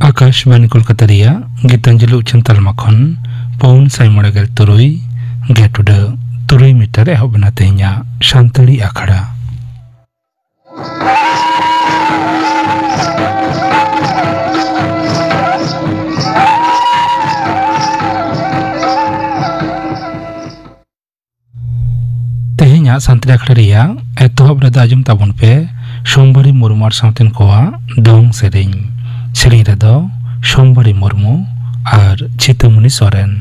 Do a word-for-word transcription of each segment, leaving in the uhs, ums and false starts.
ᱟᱠᱟᱥᱵᱟᱱᱤ ᱠᱳᱞᱠᱟᱛᱟ ᱨᱮᱭᱟᱜ ᱜᱤᱛᱟᱧᱡᱚᱞᱤ ᱩᱪᱷᱟᱹᱱ ᱛᱟᱞᱢᱟ ᱠᱷᱚᱱ ᱯᱩᱱ ᱥᱟᱭ ᱢᱚᱬᱮ ᱜᱮᱞ ᱛᱩᱨᱩᱭ ᱜᱮᱴ ᱩᱰᱟᱹᱜ ᱛᱩᱨᱩᱭ ᱢᱤᱴᱟᱨ ᱮᱦᱚᱵ ᱮᱱᱟ ᱛᱮᱦᱮᱧᱟᱜ ᱥᱟᱱᱛᱟᱲᱤ ᱟᱠᱷᱲᱟ᱾ ᱛᱮᱦᱮᱧᱟᱜ ᱥᱟᱱᱛᱟᱲᱤ ᱟᱠᱷᱲᱟ ᱨᱮᱭᱟᱜ ᱮᱛᱚᱦᱚᱵ ᱨᱮᱫᱚ ᱟᱸᱡᱚᱢ ᱛᱟᱵᱚᱱ ᱯᱮ ᱥᱳᱢᱵᱟᱨᱤ ᱢᱩᱨᱢᱩ ᱟᱨ ᱥᱟᱶᱛᱮᱱ ᱠᱚᱣᱟᱜ ᱫᱚᱝ ᱥᱮᱨᱮᱧ᱾ ᱥᱮᱨᱮᱧ ᱨᱮᱫᱚ ᱥᱳᱢᱵᱟᱨᱤ ᱢᱩᱨᱢᱩ ᱟᱨ ᱪᱷᱤᱛᱟᱹᱢᱩᱱᱤ ᱥᱚᱨᱮᱱ᱾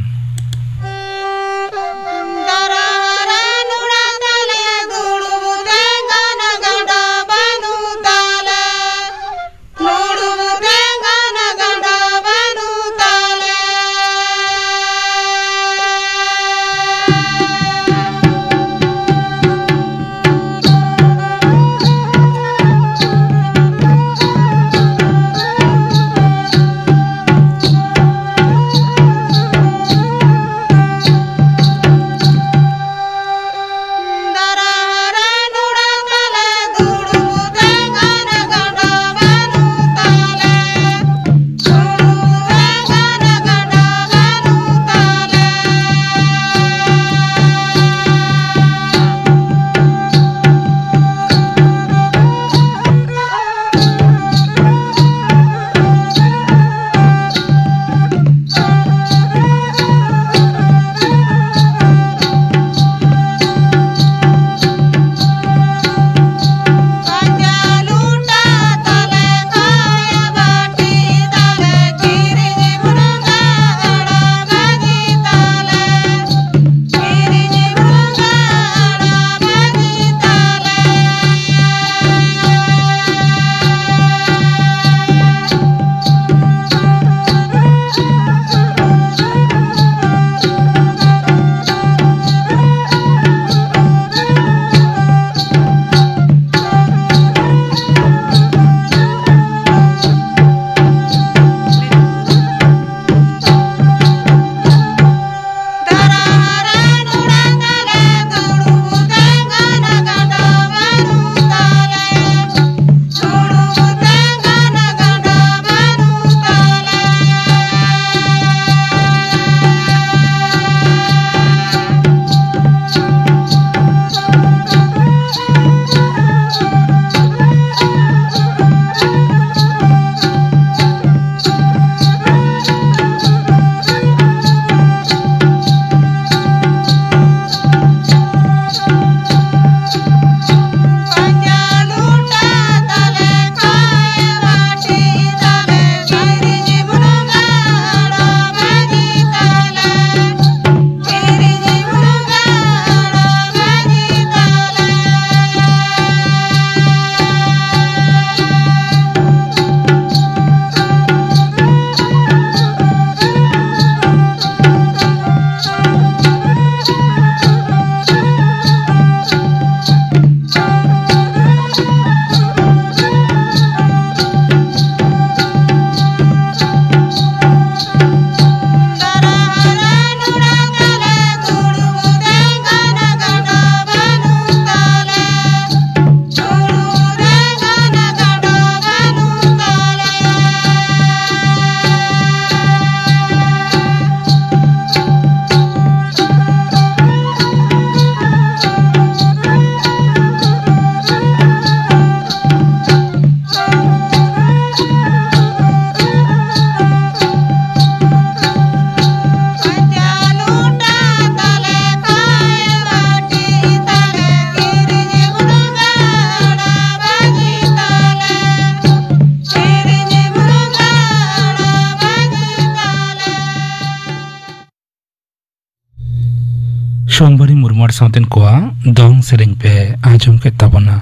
ᱥᱳᱢᱵᱟᱨᱤ ᱢᱩᱨᱢᱩ ᱟᱨ ᱥᱟᱶᱛᱮᱱ ᱠᱚᱣᱟᱜ ᱫᱚᱝ ᱥᱮᱨᱮᱧ ᱯᱮ ᱟᱸᱡᱚᱢ ᱠᱮᱫ ᱛᱟᱵᱚᱱᱟ᱾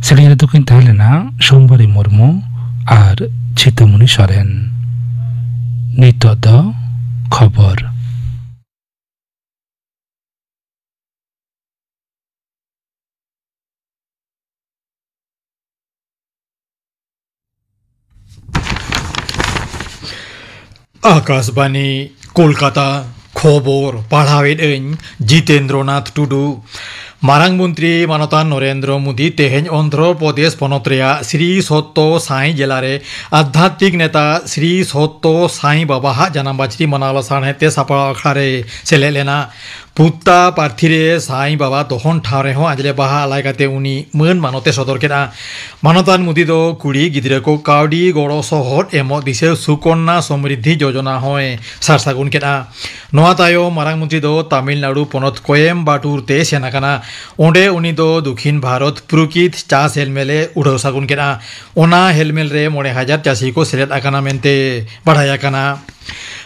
ᱥᱮᱨᱮᱧ ᱨᱮᱫᱚ ᱠᱤᱱ ᱛᱟᱦᱮᱸ ᱞᱮᱱᱟ ᱥᱳᱢᱵᱟᱨᱤ ᱢᱩᱨᱢᱩ ᱟᱨ ᱪᱷᱤᱛᱟᱹᱢᱩᱱᱤ ᱥᱚᱨᱮᱱ᱾ ᱱᱤᱛᱚᱜ ᱫᱚ ᱠᱷᱚᱵᱚᱨ᱾ ᱟᱠᱟᱥᱵᱟᱱᱤ, ᱠᱳᱞᱠᱟᱛᱟ᱾ ᱠᱷᱚᱵᱚᱨ ᱯᱟᱲᱦᱟᱣᱮᱫ ᱟᱹᱧ ᱡᱤᱛᱮᱱᱫᱨᱚᱱᱟᱛᱷ ᱴᱩᱰᱩ᱾ ᱢᱟᱨᱟᱝ ᱢᱚᱱᱛᱨᱤ ᱢᱟᱱᱚᱛᱟᱱ ᱱᱚᱨᱮᱱᱫᱨᱚ ᱢᱳᱫᱤ ᱛᱮᱦᱮᱧ ᱚᱱᱫᱷᱨᱚ ᱯᱨᱚᱫᱮᱥ ᱯᱚᱱᱚᱛ ᱨᱮᱭᱟᱜ ᱥᱨᱤ ᱥᱚᱛᱛᱚ ᱥᱟᱸᱭ ᱡᱮᱞᱟ ᱨᱮ ᱟᱫᱷᱭᱟᱛᱢᱤᱠ ᱱᱮᱛᱟ ᱥᱨᱤ ᱥᱚᱛᱛᱚ ᱥᱟᱸᱭ ᱵᱟᱵᱟᱣᱟᱜ ᱡᱟᱱᱟᱢ ᱵᱟᱪᱷᱨᱤ ᱢᱟᱱᱟᱣ ᱞᱟᱥᱟᱲᱦᱮᱫ ᱛᱮ ᱥᱟᱯᱲᱟᱣ ᱟᱠᱷᱲᱟ ᱨᱮ ᱥᱮᱞᱮᱫ ᱞᱮᱱᱟ᱾ ᱯᱩᱛᱛᱟ ᱯᱟᱨᱛᱷᱤ ᱨᱮ ᱥᱟᱸᱭ ᱵᱟᱵᱟ ᱫᱚᱦᱚᱱ ᱴᱷᱟᱶ ᱨᱮᱦᱚᱸ ᱟᱡᱽᱞᱮ ᱵᱟᱦᱟ ᱟᱞᱟᱭ ᱠᱟᱛᱮ ᱩᱱᱤ ᱢᱟᱹᱱ ᱢᱟᱱᱚᱛ ᱮ ᱥᱚᱫᱚᱨ ᱠᱮᱫᱼᱟ᱾ ᱢᱟᱱᱚᱛᱟᱱ ᱢᱳᱫᱤ ᱫᱚ ᱠᱩᱲᱤ ᱜᱤᱫᱽᱨᱟᱹ ᱠᱚ ᱠᱟᱹᱣᱰᱤ ᱜᱚᱲᱚ ᱥᱚᱦᱚᱫ ᱮᱢᱚᱜ ᱫᱤᱥᱟᱹ ᱥᱩᱠᱚᱱᱱᱟ ᱥᱚᱢᱨᱤᱫᱷᱤ ᱡᱳᱡᱚᱱᱟ ᱦᱚᱸᱭ ᱥᱟᱨ ᱥᱟᱹᱜᱩᱱ ᱠᱮᱫᱼᱟ᱾ ᱱᱚᱣᱟ ᱛᱟᱭᱚᱢ ᱢᱟᱨᱟᱝ ᱢᱚᱱᱛᱨᱤ ᱫᱚ ᱛᱟᱢᱤᱞᱱᱟᱲᱩ ᱯᱚᱱᱚᱛ ᱠᱚᱭᱮᱢᱵᱟᱴᱩᱨ ᱛᱮ ᱥᱮᱱ ᱟᱠᱟᱱᱟ᱾ ᱚᱸᱰᱮ ᱩᱱᱤ ᱫᱚ ᱫᱚᱠᱷᱤᱱ ᱵᱷᱟᱨᱚᱛ ᱯᱨᱚᱠᱤᱛ ᱪᱟᱥ ᱦᱮᱞᱢᱮᱞ ᱮ ᱩᱰᱷᱟᱹᱣ ᱥᱟᱹᱜᱩᱱ ᱠᱮᱫᱼᱟ᱾ ᱚᱱᱟ ᱦᱮᱞᱢᱮᱞ ᱨᱮ ᱢᱚᱬᱮ ᱦᱟᱡᱟᱨ ᱪᱟᱹᱥᱤ ᱠᱚ ᱥᱮᱞᱮᱫ ᱟᱠᱟᱱᱟ ᱢᱮᱱᱛᱮ ᱵᱟᱰᱟᱭ ᱟᱠᱟᱱᱟ᱾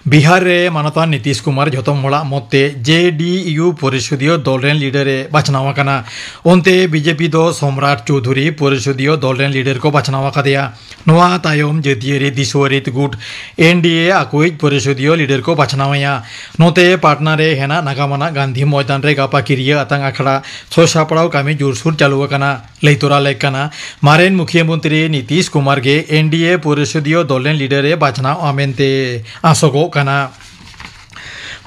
ᱵᱤᱦᱟᱨ ᱨᱮ ᱢᱟᱱᱚᱛᱟᱱ ᱱᱤᱛᱤᱥ ᱠᱩᱢᱟᱨ ᱡᱷᱚᱛᱚᱢ ᱦᱚᱲᱟᱜ ᱢᱚᱛ ᱛᱮ ᱡᱮ ᱰᱤ ᱭᱩ ᱯᱚᱨᱤᱥᱚᱫᱤᱭᱚ ᱫᱚᱞ ᱨᱮᱱ ᱞᱤᱰᱟᱨ ᱮ ᱵᱟᱪᱷᱱᱟᱣ ᱟᱠᱟᱱᱟ᱾ ᱚᱱᱛᱮ ᱵᱤ ᱡᱮ ᱯᱤ ᱫᱚ ᱥᱚᱢᱨᱟᱴ ᱪᱳᱣᱫᱷᱩᱨᱤ ᱯᱚᱨᱤᱥᱚᱫᱤᱭᱚ ᱫᱚᱞ ᱨᱮᱱ ᱞᱤᱰᱟᱨ ᱠᱚ ᱵᱟᱪᱷᱱᱟᱣ ᱟᱠᱟᱫᱮᱭᱟ᱾ ᱱᱚᱣᱟ ᱛᱟᱭᱚᱢ ᱡᱟᱹᱛᱤᱭᱟᱹᱨᱤ ᱫᱤᱥᱣᱟᱹᱨᱤ ᱜᱩᱴ ᱮᱱ ᱰᱤ ᱮ ᱟᱠᱚᱭᱤᱡ ᱯᱚᱨᱤᱥᱚᱫᱤᱭᱚ ᱞᱤᱰᱟᱨ ᱠᱚ ᱵᱟᱪᱷᱱᱟᱣ ᱮᱭᱟ᱾ ᱱᱚᱛᱮ ᱯᱟᱴᱱᱟ ᱨᱮ ᱦᱮᱱᱟᱜ ᱱᱟᱜᱟᱢ ᱟᱱᱟᱜ ᱜᱟᱱᱫᱷᱤ ᱢᱚᱭᱫᱟᱱ ᱨᱮ ᱜᱟᱯᱟ ᱠᱤᱨᱤᱭᱟᱹ ᱟᱛᱟᱝ ᱟᱠᱷᱲᱟ ᱥᱚᱡᱽ ᱥᱟᱯᱲᱟᱣ ᱠᱟᱹᱢᱤ ᱡᱳᱨᱥᱳᱨ ᱪᱟᱹᱞᱩ ᱟᱠᱟᱱᱟ᱾ ᱞᱟᱹᱭ ᱛᱚᱨᱟ ᱞᱮᱠ ᱠᱟᱱᱟ, ᱢᱟᱨᱮᱱ ᱢᱩᱠᱷᱤᱭᱟᱹ ᱢᱚᱱᱛᱨᱤ ᱱᱤᱛᱤᱥ ᱠᱩᱢᱟᱨ ᱜᱮ ᱮᱱ ᱰᱤ ᱮ ᱯᱚᱨᱤᱥᱚᱫᱤᱭᱚ ᱫᱚᱞ ᱨᱮᱱ ᱞᱤᱰᱟᱨ ᱮ ᱵᱟᱪᱷᱱᱟᱣᱜᱼᱟ ᱢᱮᱱᱛᱮ ᱟᱥᱚᱜᱚᱜ ᱠᱟᱱᱟ᱾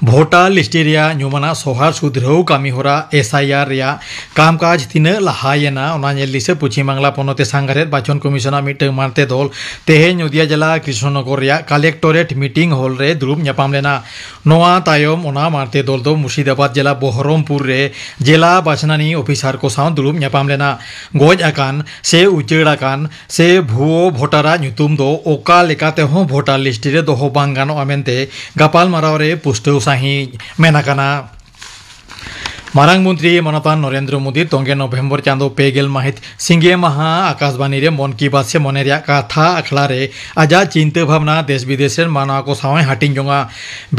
ᱵᱷᱳᱴᱟᱨ ᱞᱤᱥᱴ ᱨᱮᱭᱟᱜ ᱧᱩᱢᱟᱱᱟᱜ ᱥᱚᱦᱟᱨ ᱥᱩᱫᱷᱨᱟᱹᱣ ᱠᱟᱹᱢᱤᱦᱚᱨᱟ, ᱮᱥ ᱟᱭ ᱟᱨ, ᱨᱮᱭᱟᱜ ᱠᱟᱢᱠᱟᱡᱽ ᱛᱤᱱᱟᱹᱜ ᱞᱟᱦᱟᱭᱮᱱᱟ, ᱚᱱᱟ ᱧᱮᱞ ᱫᱤᱥᱟᱹ ᱯᱚᱪᱷᱤᱢ ᱵᱟᱝᱞᱟ ᱯᱚᱱᱚᱛ ᱮ ᱥᱟᱸᱜᱷᱟᱨᱮᱫ ᱵᱟᱪᱷᱚᱱ ᱠᱚᱢᱤᱥᱚᱱᱟᱜ ᱢᱤᱫᱴᱟᱝ ᱢᱟᱬᱛᱮ ᱫᱚᱞ ᱛᱮᱦᱮᱧ ᱱᱚᱫᱤᱭᱟ ᱡᱮᱞᱟ ᱠᱨᱤᱥᱱᱚᱱᱚᱜᱚᱨ ᱨᱮᱭᱟᱜ ᱠᱟᱞᱮᱠᱴᱚᱨᱮᱴ ᱢᱤᱴᱤᱝ ᱦᱚᱞ ᱨᱮ ᱫᱩᱲᱩᱵ ᱧᱟᱯᱟᱢ ᱞᱮᱱᱟ᱾ ᱱᱚᱣᱟ ᱛᱟᱭᱚᱢ ᱚᱱᱟ ᱢᱟᱬᱛᱮ ᱫᱚᱞ ᱫᱚ ᱢᱩᱨᱥᱤᱫᱟᱵᱟᱫᱽ ᱡᱮᱞᱟ ᱵᱚᱦᱚᱨᱚᱢᱯᱩᱨ ᱨᱮ ᱡᱮᱞᱟ ᱵᱟᱪᱷᱱᱟᱱᱤ ᱚᱯᱷᱤᱥᱟᱨ ᱠᱚ ᱥᱟᱶ ᱫᱩᱲᱩᱵ ᱧᱟᱯᱟᱢ ᱞᱮᱱᱟ᱾ ᱜᱚᱡ ᱟᱠᱟᱱ ᱥᱮ ᱩᱪᱟᱹᱲ ᱟᱠᱟᱱ ᱥᱮ ᱵᱷᱩᱣᱟᱹ ᱵᱷᱳᱴᱟᱨᱟᱜ ᱧᱩᱛᱩᱢ ᱫᱚ ᱚᱠᱟ ᱞᱮᱠᱟ ᱛᱮᱦᱚᱸ ᱵᱷᱳᱴᱟᱨ ᱞᱤᱥᱴ ᱨᱮ ᱫᱚᱦᱚ ᱵᱟᱝ ᱜᱟᱱᱚᱜᱼᱟ ᱢᱮᱱᱛᱮ ᱜᱟᱯᱟᱞᱢᱟᱨᱟᱣ ᱨᱮ ᱯᱩᱥᱴᱟᱹᱣ ᱥᱟᱺᱦᱤᱡ ᱢᱮᱱ ᱟᱠᱟᱱᱟ᱾ ᱢᱟᱨᱟᱝ ᱢᱚᱱᱛᱨᱤ ᱢᱟᱱᱚᱛᱟᱱ ᱱᱚᱨᱮᱱᱫᱨᱚ ᱢᱳᱫᱤ ᱛᱚᱝᱜᱮ ᱱᱚᱵᱷᱮᱢᱵᱚᱨ ᱪᱟᱸᱫᱚ ᱯᱮ ᱜᱮᱞ ᱢᱟᱹᱦᱤᱛ ᱥᱤᱸᱜᱮ ᱢᱟᱦᱟ ᱟᱠᱟᱥᱵᱟᱱᱤ ᱨᱮ ᱢᱚᱱ ᱠᱤ ᱵᱟᱛ ᱥᱮ ᱢᱚᱱᱮ ᱨᱮᱭᱟᱜ ᱠᱟᱛᱷᱟ ᱟᱠᱷᱲᱟ ᱨᱮ ᱟᱡᱟᱜ ᱪᱤᱱᱛᱟᱹ ᱵᱷᱟᱵᱽᱱᱟ ᱫᱮᱥ ᱵᱤᱫᱮᱥ ᱨᱮᱱ ᱢᱟᱱᱣᱟ ᱠᱚ ᱥᱟᱶ ᱮ ᱦᱟᱹᱴᱤᱧ ᱡᱚᱝᱟ᱾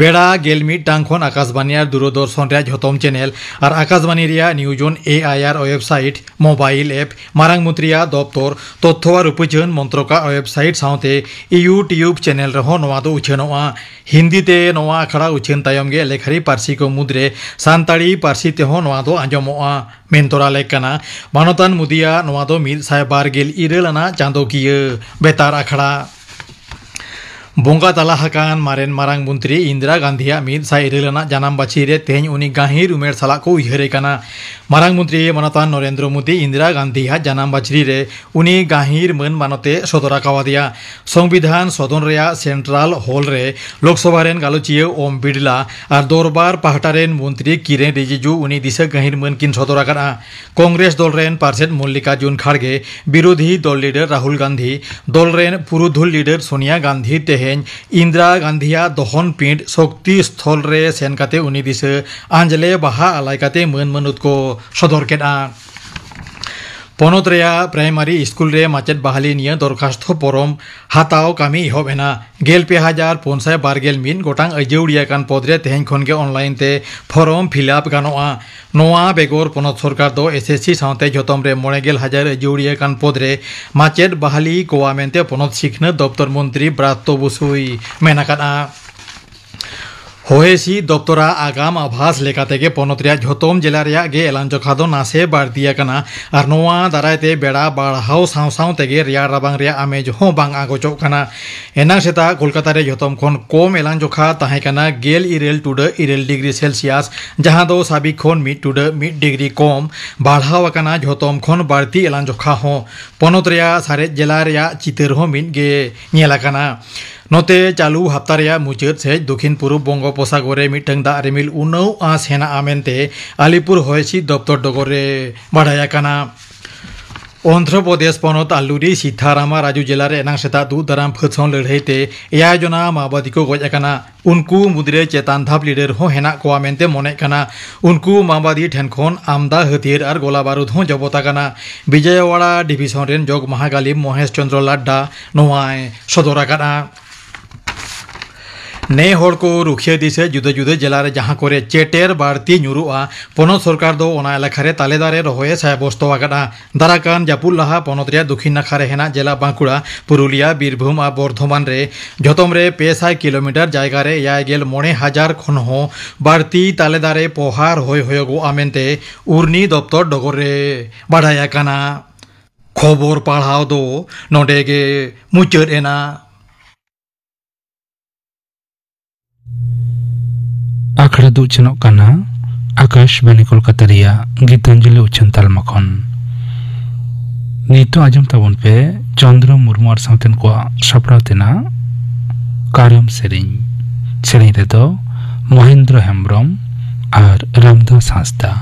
ᱵᱮᱲᱟ ᱜᱮᱞ ᱢᱤᱫ ᱴᱟᱝ ᱠᱷᱚᱱ ᱟᱠᱟᱥᱵᱟᱱᱤ ᱟᱨ ᱫᱩᱨᱚᱫᱚᱨᱥᱚᱱ ᱨᱮᱭᱟᱜ ᱡᱷᱚᱛᱚᱢ ᱪᱮᱱᱮᱞ ᱟᱨ ᱟᱠᱟᱥᱵᱟᱱᱤ ᱨᱮᱭᱟᱜ ᱱᱤᱭᱩᱡ ᱚᱱ ᱮ ᱟᱭ ᱟᱨ ᱳᱭᱮᱵᱥᱟᱭᱤᱴ, ᱢᱳᱵᱟᱭᱤᱞ ᱮᱯ, ᱢᱟᱨᱟᱝ ᱢᱚᱱᱛᱨᱤᱭᱟᱜ ᱫᱚᱯᱛᱚᱨ, ᱛᱚᱛᱛᱷᱚ ᱟᱨ ᱩᱯᱟᱹᱪᱟᱹᱱ ᱢᱚᱱᱛᱨᱚᱠᱟᱜ ᱳᱭᱮᱵᱥᱟᱭᱤᱴ ᱥᱟᱶᱛᱮ YouTube ᱪᱮᱱᱮᱞ ᱨᱮᱦᱚᱸ ᱱᱚᱣᱟ ᱫᱚ ᱩᱪᱷᱟᱹᱱᱚᱜᱼᱟ᱾ ᱦᱤᱱᱫᱤ ᱛᱮ ᱱᱚᱣᱟ ᱟᱠᱷᱲᱟ ᱩᱪᱷᱟᱹᱱ ᱛᱟᱭᱚᱢ ᱜᱮ ᱮᱞᱮᱠᱷᱟᱨᱤ ᱯᱟᱹᱨᱥᱤ ᱠᱚ ᱢᱩᱫᱽᱨᱮ ᱥᱟᱱᱛᱟᱲᱤ ᱯᱟᱹᱨᱥᱤ ᱛᱮᱦᱚᱸ ᱱᱚᱣᱟ ᱫᱚ ᱟᱸᱡᱚᱢᱚᱜᱼᱟ᱾ ᱢᱮᱱ ᱛᱚᱨᱟ ᱞᱮᱠ ᱠᱟᱱᱟ, ᱢᱟᱱᱚᱛᱟᱱ ᱢᱩᱫᱤᱭᱟᱜ ᱱᱚᱣᱟ ᱫᱚ ᱢᱤᱫ ᱥᱟᱭ ᱵᱟᱨ ᱜᱮᱞ ᱤᱨᱟᱹᱞ ᱟᱱᱟᱜ ᱪᱟᱸᱫᱚᱠᱤᱭᱟᱹ ᱵᱮᱛᱟᱨ ᱟᱠᱷᱲᱟ᱾ ᱵᱚᱸᱜᱟ ᱛᱟᱞᱟ ᱟᱠᱟᱱ ᱢᱟᱨᱮᱱ ᱢᱟᱨᱟᱝ ᱢᱚᱱᱛᱨᱤ ᱤᱱᱫᱤᱨᱟ ᱜᱟᱱᱫᱷᱤᱭᱟᱜ ᱢᱤᱫ ᱥᱟᱭ ᱤᱨᱟᱹᱞ ᱟᱱᱟᱜ ᱡᱟᱱᱟᱢ ᱵᱟᱹᱪᱷᱤ ᱨᱮ ᱛᱮᱦᱮᱧ ᱩᱱᱤ ᱜᱟᱹᱦᱤᱨ ᱩᱢᱮᱨ ᱥᱟᱞᱟᱜ ᱠᱚ ᱩᱭᱦᱟᱹᱨᱮ ᱠᱟᱱᱟ᱾ ᱢᱟᱨᱟᱝ ᱢᱚᱱᱛᱨᱤ ᱢᱟᱱᱚᱛᱟᱱ ᱱᱚᱨᱮᱱᱫᱨᱚ ᱢᱳᱫᱤ ᱤᱱᱫᱤᱨᱟ ᱜᱟᱱᱫᱷᱤᱭᱟᱜ ᱡᱟᱱᱟᱢ ᱵᱟᱹᱪᱷᱤ ᱨᱮ ᱩᱱᱤ ᱜᱟᱹᱦᱤᱨ ᱢᱟᱹᱱ ᱢᱟᱱᱚᱛ ᱮ ᱥᱚᱫᱚᱨ ᱟᱠᱟᱣᱟᱫᱮᱭᱟ᱾ ᱥᱚᱝᱵᱤᱫᱷᱟᱱ ᱥᱚᱫᱚᱱ ᱨᱮᱭᱟᱜ ᱥᱮᱱᱴᱨᱟᱞ ᱦᱚᱞ ᱨᱮ ᱞᱳᱠᱥᱚᱵᱷᱟ ᱨᱮᱱ ᱜᱟᱞᱚᱪᱤᱭᱟᱹ ᱳᱢ ᱵᱤᱲᱞᱟ ᱟᱨ ᱫᱚᱨᱵᱟᱨ ᱯᱟᱦᱴᱟ ᱨᱮᱱ ᱢᱚᱱᱛᱨᱤ ᱠᱤᱨᱮᱱ ᱨᱤᱡᱤᱡᱩ ᱩᱱᱤ ᱫᱤᱥᱟᱹ ᱜᱟᱹᱦᱤᱨ ᱢᱟᱹᱱ ᱠᱤᱱ ᱥᱚᱫᱚᱨ ᱟᱠᱟᱫᱼᱟ᱾ ᱠᱚᱝᱜᱨᱮᱥ ᱫᱚᱞ ᱨᱮᱱ ᱯᱟᱨᱥᱮᱛ ᱢᱚᱞᱞᱤᱠᱟᱨᱡᱩᱱ ᱠᱷᱟᱲᱜᱮ, ᱵᱤᱨᱳᱫᱷᱤ ᱫᱚᱞ ᱞᱤᱰᱟᱨ ᱨᱟᱦᱩᱞ ᱜᱟᱱᱫᱷᱤ, ᱫᱚᱞ ᱨᱮᱱ ᱯᱩᱨᱩᱫᱷᱩᱞ ᱞᱤᱰᱟᱨ ᱥᱳᱱᱤᱭᱟ ᱜᱟᱱᱫᱷᱤ ᱛᱮᱦᱮᱧ ᱤᱱᱫᱤᱨᱟ ᱜᱟᱱᱫᱷᱤᱭᱟᱜ ᱫᱚᱦᱚᱱ ᱯᱤᱸᱰ ᱥᱚᱠᱛᱤ ᱥᱛᱷᱚᱞ ᱨᱮ ᱥᱮᱱ ᱠᱟᱛᱮ ᱩᱱᱤ ᱫᱤᱥᱟᱹ ᱟᱸᱡᱽᱞᱮ ᱵᱟᱦᱟ ᱟᱞᱟᱭ ᱠᱟᱛᱮ ᱢᱟᱹᱱ ᱢᱟᱹᱱᱩᱛ ᱠᱚ ᱥᱚᱫᱚᱨ ᱠᱮᱫᱼᱟ᱾ ᱯᱚᱱᱚᱛ ᱨᱮᱭᱟᱜ ᱯᱨᱟᱭᱢᱟᱨᱤ ᱥᱠᱩᱞ ᱨᱮ ᱢᱟᱪᱮᱫ ᱵᱟᱦᱟᱞᱤ ᱱᱤᱭᱟᱹ ᱫᱚᱨᱠᱷᱟᱥᱛᱚ ᱯᱷᱚᱨᱚᱢ ᱦᱟᱛᱟᱣ ᱠᱟᱹᱢᱤ ᱮᱦᱚᱵ ᱮᱱᱟ᱾ ᱜᱮᱞ ᱯᱮ ᱦᱟᱡᱟᱨ ᱯᱩᱱ ᱥᱟᱭ ᱵᱟᱨ ᱜᱮᱞ ᱢᱤᱫ ᱜᱚᱴᱟᱝ ᱟᱹᱡᱟᱹᱣᱲᱤ ᱟᱠᱟᱱ ᱯᱚᱫᱽ ᱨᱮ ᱛᱮᱦᱮᱧ ᱠᱷᱚᱱ ᱜᱮ ᱚᱱᱞᱟᱭᱤᱱ ᱛᱮ ᱯᱷᱚᱨᱚᱢ ᱯᱷᱤᱞᱟᱯ ᱜᱟᱱᱚᱜᱼᱟ᱾ ᱱᱚᱣᱟ ᱵᱮᱜᱚᱨ ᱯᱚᱱᱚᱛ ᱥᱚᱨᱠᱟᱨ ᱫᱚ ᱮᱥ ᱮᱥ ᱥᱤ ᱥᱟᱶᱛᱮ ᱡᱷᱚᱛᱚᱢ ᱨᱮ ᱢᱚᱬᱮ ᱜᱮᱞ ᱦᱟᱡᱟᱨ ᱟᱹᱡᱟᱹᱣᱲᱤ ᱟᱠᱟᱱ ᱯᱚᱫᱽ ᱨᱮ ᱢᱟᱪᱮᱫ ᱵᱟᱦᱟᱞᱤ ᱠᱚᱣᱟ ᱢᱮᱱᱛᱮ ᱯᱚᱱᱚᱛ ᱥᱤᱠᱷᱱᱟᱹᱛ ᱫᱚᱯᱛᱚᱨ ᱢᱚᱱᱛᱨᱤ ᱵᱨᱟᱛᱛᱚ ᱵᱚᱥᱩᱭ ᱢᱮᱱ ᱟᱠᱟᱫᱼᱟ᱾ ᱦᱚᱭ ᱦᱤᱸᱥᱤᱫ ᱫᱚᱯᱛᱚᱨᱟᱜ ᱟᱜᱟᱢ ᱟᱵᱷᱟᱥ ᱞᱮᱠᱟᱛᱮ ᱜᱮ ᱯᱚᱱᱚᱛ ᱨᱮᱭᱟᱜ ᱡᱷᱚᱛᱚᱢ ᱡᱮᱞᱟ ᱨᱮᱭᱟᱜ ᱜᱮ ᱮᱞᱟᱝ ᱡᱚᱠᱷᱟ ᱫᱚ ᱱᱟᱥᱮ ᱵᱟᱹᱲᱛᱤ ᱟᱠᱟᱱᱟ ᱟᱨ ᱱᱚᱣᱟ ᱫᱟᱨᱟᱭ ᱛᱮ ᱵᱮᱲᱟ ᱵᱟᱲᱦᱟᱣ ᱥᱟᱶ ᱥᱟᱶ ᱛᱮᱜᱮ ᱨᱮᱭᱟᱲ ᱨᱟᱵᱟᱝ ᱨᱮᱭᱟᱜ ᱟᱢᱮᱡ ᱦᱚᱸ ᱵᱟᱝ ᱟᱸᱜᱚᱪᱚᱜ ᱠᱟᱱᱟ᱾ ᱮᱱᱟᱝ ᱥᱮᱛᱟᱜ ᱠᱳᱞᱠᱟᱛᱟ ᱨᱮ ᱡᱷᱚᱛᱚᱢ ᱠᱷᱚᱱ ᱠᱚᱢ ᱮᱞᱟᱝ ᱡᱚᱠᱷᱟ ᱛᱟᱦᱮᱸ ᱠᱟᱱᱟ ᱜᱮᱞ ᱤᱨᱟᱹᱞ ᱴᱩᱰᱟᱹᱜ ᱤᱨᱟᱹᱞ ᱰᱤᱜᱽᱨᱤ ᱥᱮᱞᱥᱤᱭᱟᱥ, ᱡᱟᱦᱟᱸ ᱫᱚ ᱥᱟᱵᱤᱠ ᱠᱷᱚᱱ ᱢᱤᱫ ᱴᱩᱰᱟᱹᱜ ᱢᱤᱫ ᱰᱤᱜᱽᱨᱤ ᱠᱚᱢ᱾ ᱵᱟᱲᱦᱟᱣ ᱟᱠᱟᱱᱟ ᱡᱷᱚᱛᱚᱢ ᱠᱷᱚᱱ ᱵᱟᱹᱲᱛᱤ ᱮᱞᱟᱝ ᱡᱚᱠᱷᱟ ᱦᱚᱸ᱾ ᱯᱚᱱᱚᱛ ᱨᱮᱭᱟᱜ ᱥᱟᱨᱮᱡ ᱡᱮᱞᱟ ᱨᱮᱭᱟᱜ ᱪᱤᱛᱟᱹᱨ ᱦᱚᱸ ᱢᱤᱫ ᱜᱮ ᱧᱮᱞ ᱟᱠᱟᱱᱟ᱾ ᱱᱚᱛᱮ ᱪᱟᱹᱞᱩ ᱦᱟᱯᱛᱟ ᱨᱮᱭᱟᱜ ᱢᱩᱪᱟᱹᱫ ᱥᱮᱡ ᱫᱚᱠᱷᱤᱱ ᱯᱩᱨᱩᱵ ᱵᱚᱝᱜᱳᱯᱚᱥᱟᱜᱚᱨ ᱨᱮ ᱢᱤᱫᱴᱟᱝ ᱫᱟᱜ ᱨᱤᱢᱤᱞ ᱩᱱᱟᱹᱣ ᱟᱸᱥ ᱦᱮᱱᱟᱜᱼᱟ ᱢᱮᱱᱛᱮ ᱟᱞᱤᱯᱩᱨ ᱦᱚᱭ ᱦᱤᱸᱥᱤᱫ ᱫᱚᱯᱛᱚᱨ ᱰᱚᱜᱚᱨ ᱨᱮ ᱵᱟᱰᱟᱭ ᱟᱠᱟᱱᱟ᱾ ᱚᱱᱫᱷᱨᱚ ᱯᱨᱚᱫᱮᱥ ᱯᱚᱱᱚᱛ ᱟᱞᱞᱩᱨᱤ ᱥᱤᱛᱷᱟᱨᱟᱢᱟ ᱨᱟᱡᱩ ᱡᱮᱞᱟ ᱨᱮ ᱮᱱᱟᱝ ᱥᱮᱛᱟᱜ ᱫᱩᱜ ᱫᱟᱨᱟᱢ ᱯᱷᱟᱹᱫ ᱥᱟᱶ ᱞᱟᱹᱲᱦᱟᱹᱭ ᱛᱮ ᱮᱭᱟᱭ ᱡᱚᱱᱟ ᱢᱟᱣᱵᱟᱫᱤ ᱠᱚ ᱜᱚᱡ ᱟᱠᱟᱱᱟ᱾ ᱩᱱᱠᱩ ᱢᱩᱫᱽᱨᱮ ᱪᱮᱛᱟᱱ ᱫᱷᱟᱯ ᱞᱤᱰᱟᱨ ᱦᱚᱸ ᱦᱮᱱᱟᱜ ᱠᱚᱣᱟ ᱢᱮᱱᱛᱮ ᱢᱚᱱᱮᱜ ᱠᱟᱱᱟ᱾ ᱩᱱᱠᱩ ᱢᱟᱣᱵᱟᱫᱤ ᱴᱷᱮᱱ ᱠᱷᱚᱱ ᱟᱢᱫᱟ ᱦᱟᱹᱛᱭᱟᱹᱨ ᱟᱨ ᱜᱚᱞᱟ ᱵᱟᱹᱨᱩᱫ ᱦᱚᱸ ᱡᱚᱵᱚᱛ ᱟᱠᱟᱱᱟ᱾ ᱵᱤᱡᱚᱭᱟᱣᱟᱲᱟ ᱰᱤᱵᱷᱤᱥᱚᱱ ᱨᱮᱱ ᱡᱚᱜᱽ ᱢᱟᱦᱟᱜᱟᱞᱤᱢ ᱢᱚᱦᱮᱥ ᱪᱚᱱᱫᱨᱚ ᱞᱟᱰᱰᱟ ᱱᱚᱣᱟᱭ ᱥᱚᱫᱚᱨ ᱟᱠᱟᱫᱼᱟ᱾ ᱱᱮ ᱦᱚᱲ ᱠᱚ ᱨᱩᱠᱷᱤᱭᱟᱹ ᱫᱤᱥᱟᱹ ᱡᱩᱫᱟᱹ ᱡᱩᱫᱟᱹ ᱡᱮᱞᱟ ᱨᱮ ᱡᱟᱦᱟᱸ ᱠᱚᱨᱮ ᱪᱮᱴᱮᱨ ᱵᱟᱹᱲᱛᱤ ᱧᱩᱨᱩᱜᱼᱟ, ᱯᱚᱱᱚᱛ ᱥᱚᱨᱠᱟᱨ ᱫᱚ ᱚᱱᱟ ᱮᱞᱟᱠᱟ ᱨᱮ ᱛᱟᱞᱮ ᱫᱟᱨᱮ ᱨᱚᱦᱚᱭᱮ ᱥᱟᱭᱵᱚᱥᱛᱚ ᱟᱠᱟᱫᱼᱟ᱾ ᱫᱟᱨᱟᱠᱟᱱ ᱡᱟᱹᱯᱩᱫ ᱞᱟᱦᱟ ᱯᱚᱱᱚᱛ ᱨᱮᱭᱟᱜ ᱫᱚᱠᱷᱤᱱ ᱱᱟᱠᱷᱟ ᱨᱮ ᱦᱮᱱᱟᱜ ᱡᱮᱞᱟ ᱵᱟᱸᱠᱩᱲᱟ, ᱯᱩᱨᱩᱞᱤᱭᱟ, ᱵᱤᱨᱵᱷᱩᱢ ᱟᱨ ᱵᱚᱨᱫᱷᱚᱢᱟᱱ ᱨᱮ ᱡᱷᱚᱛᱚᱢ ᱨᱮ ᱯᱮ ᱥᱟᱭ ᱠᱤᱞᱳᱢᱤᱴᱟᱨ ᱡᱟᱭᱜᱟ ᱨᱮ ᱮᱭᱟᱭ ᱜᱮᱞ ᱢᱚᱬᱮ ᱦᱟᱡᱟᱨ ᱠᱷᱚᱱ ᱦᱚᱸ ᱵᱟᱹᱲᱛᱤ ᱛᱟᱞᱮ ᱫᱟᱨᱮ ᱯᱚᱦᱟ ᱨᱚᱦᱚᱭ ᱦᱩᱭᱩᱜᱚᱜᱼᱟ ᱢᱮᱱᱛᱮ ᱩᱨᱱᱤ ᱫᱚᱯᱛᱚᱨ ᱰᱚᱜᱚᱨ ᱨᱮ ᱵᱟᱰᱟᱭ ᱟᱠᱟᱱᱟ᱾ ᱠᱷᱚᱵᱚᱨ ᱯᱟᱲᱦᱟᱣ ᱫᱚ ᱱᱚᱰᱮ ᱜᱮ ᱢᱩᱪᱟᱹᱫ ᱮᱱᱟ᱾ ᱟᱠᱷᱲᱟ ᱫᱚ ᱩᱪᱷᱟᱹᱱᱚᱜ ᱠᱟᱱᱟ ᱟᱠᱟᱥᱵᱟᱱᱤ ᱠᱳᱞᱠᱟᱛᱟ ᱨᱮᱭᱟᱜ ᱜᱤᱛᱟᱧᱡᱚᱞᱤ ᱩᱪᱷᱟᱹᱱ ᱛᱟᱞᱢᱟ ᱠᱷᱚᱱ᱾ ᱱᱤᱛᱚᱜ ᱟᱸᱡᱚᱢ ᱛᱟᱵᱚᱱ ᱯᱮ ᱪᱚᱱᱫᱨᱚ ᱢᱩᱨᱢᱩ ᱟᱨ ᱥᱟᱶᱛᱮᱱ ᱠᱚᱣᱟᱜ ᱥᱟᱯᱲᱟᱣ ᱛᱮᱱᱟᱜ ᱠᱟᱨᱟᱢ ᱥᱮᱨᱮᱧ᱾ ᱥᱮᱨᱮᱧ ᱨᱮᱫᱚ ᱢᱚᱦᱮᱱᱫᱨᱚ ᱦᱮᱢᱵᱨᱚᱢ ᱟᱨ ᱨᱟᱢᱫᱟᱥ ᱦᱟᱸᱥᱫᱟ᱾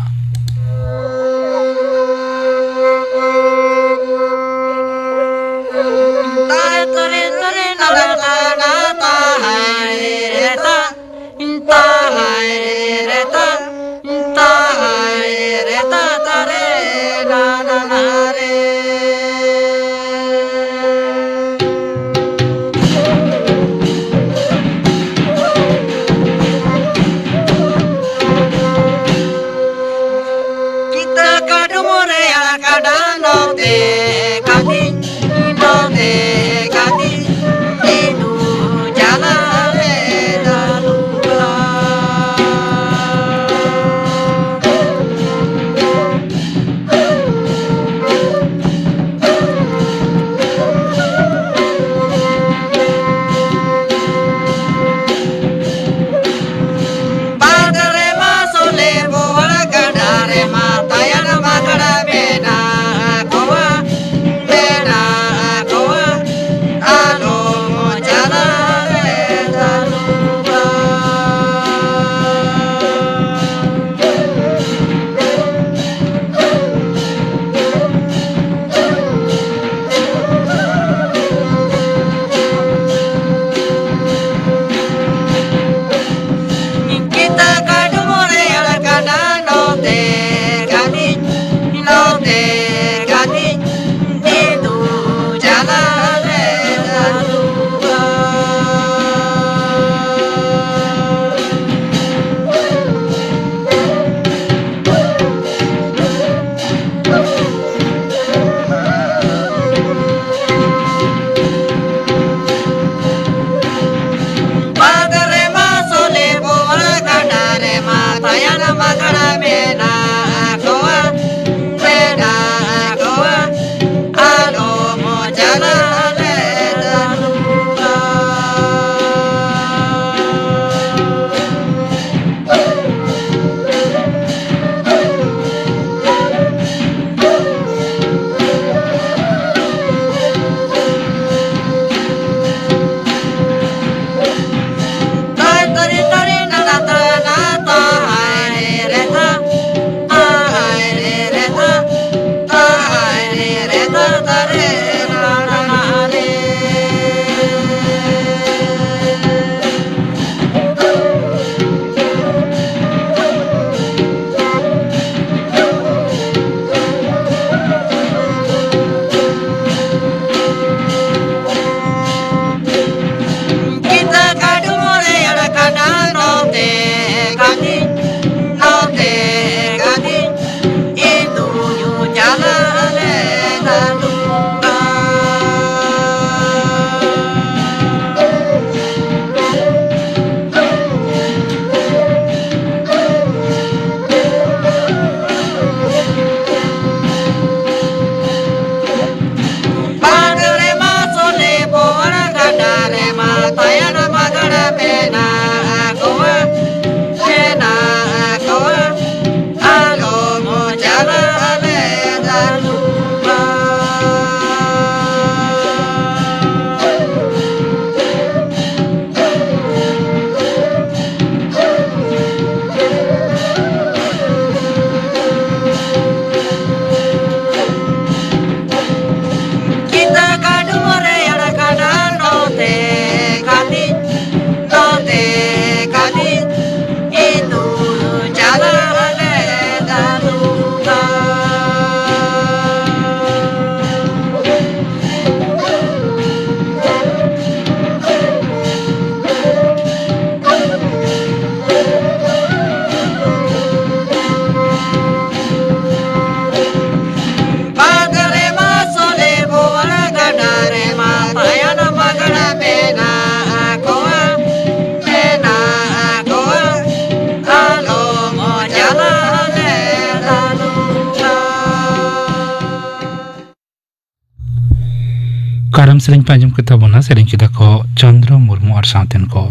ᱥᱮᱨᱮᱧ ᱯᱮ ᱟᱸᱡᱚᱢ ᱠᱮᱫ ᱛᱟᱵᱚᱱᱟ, ᱥᱮᱨᱮᱧ ᱠᱮᱫᱟ ᱠᱚ ᱪᱚᱱᱫᱨᱚ ᱢᱩᱨᱢᱩ ᱟᱨ ᱥᱟᱶᱛᱮᱱ ᱠᱚ᱾